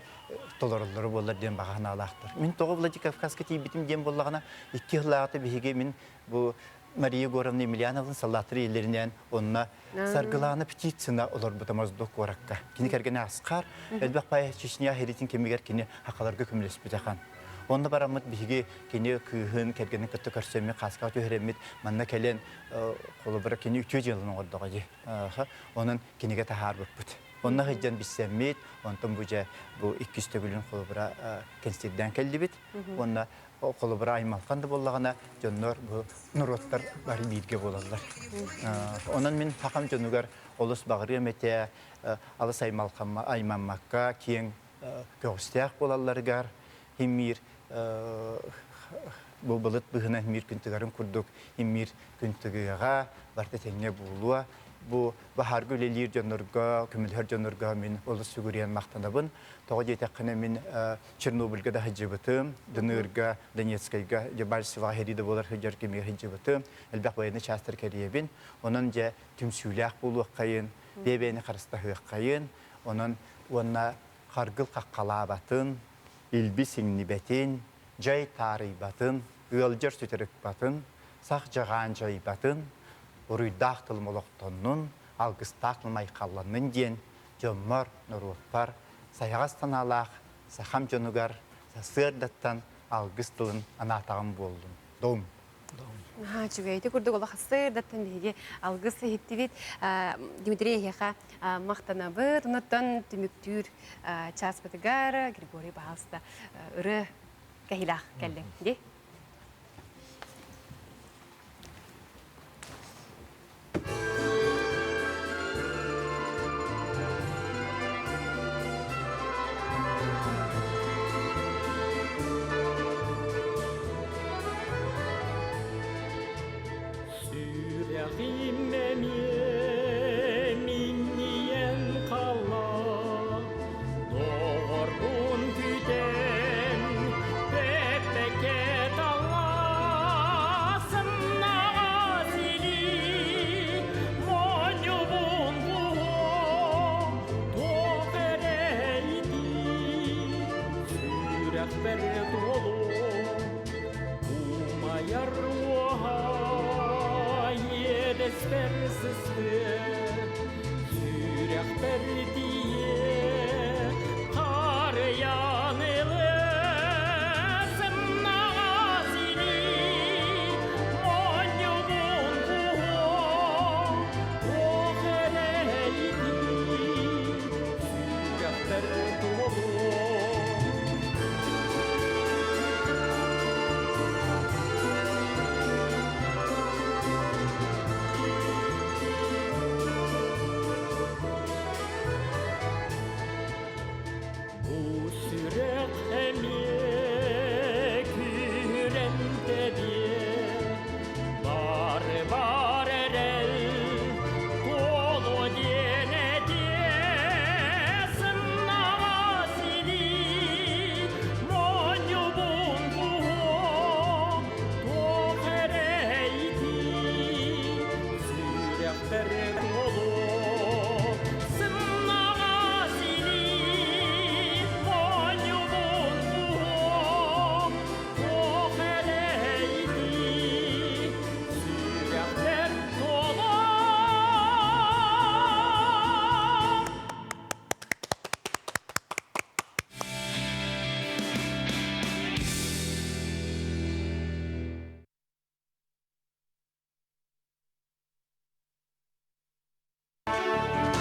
X: толороллоро буоллар диэн баҕа санаалаахтар. Мин тоҕо Владикавказка тиийбитим диэн буоллаҕына, икки сыллааҕыта биһиги мин бу Мария Егоровна Емельяновна саллааттар ийэлэринээн онно Саргылаана Птицына олорбута Моздок куоракка. Кини кэргэнэ Аскар, элбэх пай Чечня херитин кэмигэр кини хахаларга көмөлөспүтэ хан. Онно бараммыт биһиги кини кыыһын, кэргэнин кытта көрсөммүт, хааскаҕа түһэрэммит, манна кэлэн холобура кини үтүө дьыаланы оҥордоҕо дии. Онон кинигэ таһаарбыппыт. Онно сылдьан билсэммит, онтон бу дьэ бу иккис төгүлүн холобура кэнсиэрдээн кэллибит. Уонна холобура аймалхан да буоллаҕына, дьоннор бу норуоттар бары бииргэ буолаллар. Онон мин хахам дьонугар олус баҕарыам этэ, алыс аймаммакка, киэҥ көҕүстээх буолалларыгар, химмиир бу былыт быһынан химмиир күн тыгарын курдук химмиир күн тыгыаҕа, барыта тэҥҥэ буолуо. Бу баһаарга үлэлиир дьоннорго, көмөлөһөр дьоннорго мин олус сүгүрүйэн махтанабын. Тоҕо диэтэххинэ, мин Чернобыльга да сылдьыбытым, Дынырга, Донецкайга, Дебальцевоҕа сэрии да буолар сылдьар кэмигэр сылдьыбытым, элбэх военный частар кэрийэбин. Онон дьэ түмсүүлээх буолуоххайын, бэйэ-бэйэни харыстаһыаххайын, онон уонна харгыл хаххалаабатын, илби сиҥнибэтин, дьай таарыйбатын, ыалдьар сүтэр ыкпатын, сах дьаҕаан дьайбатын, уруйдаах тылым олохтоннун, алгыстаах тылым айхалланнын диэн дьоммор, норуоппар сайаҕас санаалаах сахам дьонугар сарсыардаттан алгыс тылын анаатаҕым буоллун. Дом!
A: Наһаа үчүгэй. Ити курдук олох сырдаттан биһиги алгыс иһиттибит. Дмитрий эһиэхэ махтанабыт. Онуттан түмүктүүр чааспытыгар Григорий баһаалыста ырыа кэһиилээх кэллиҥ. Ди?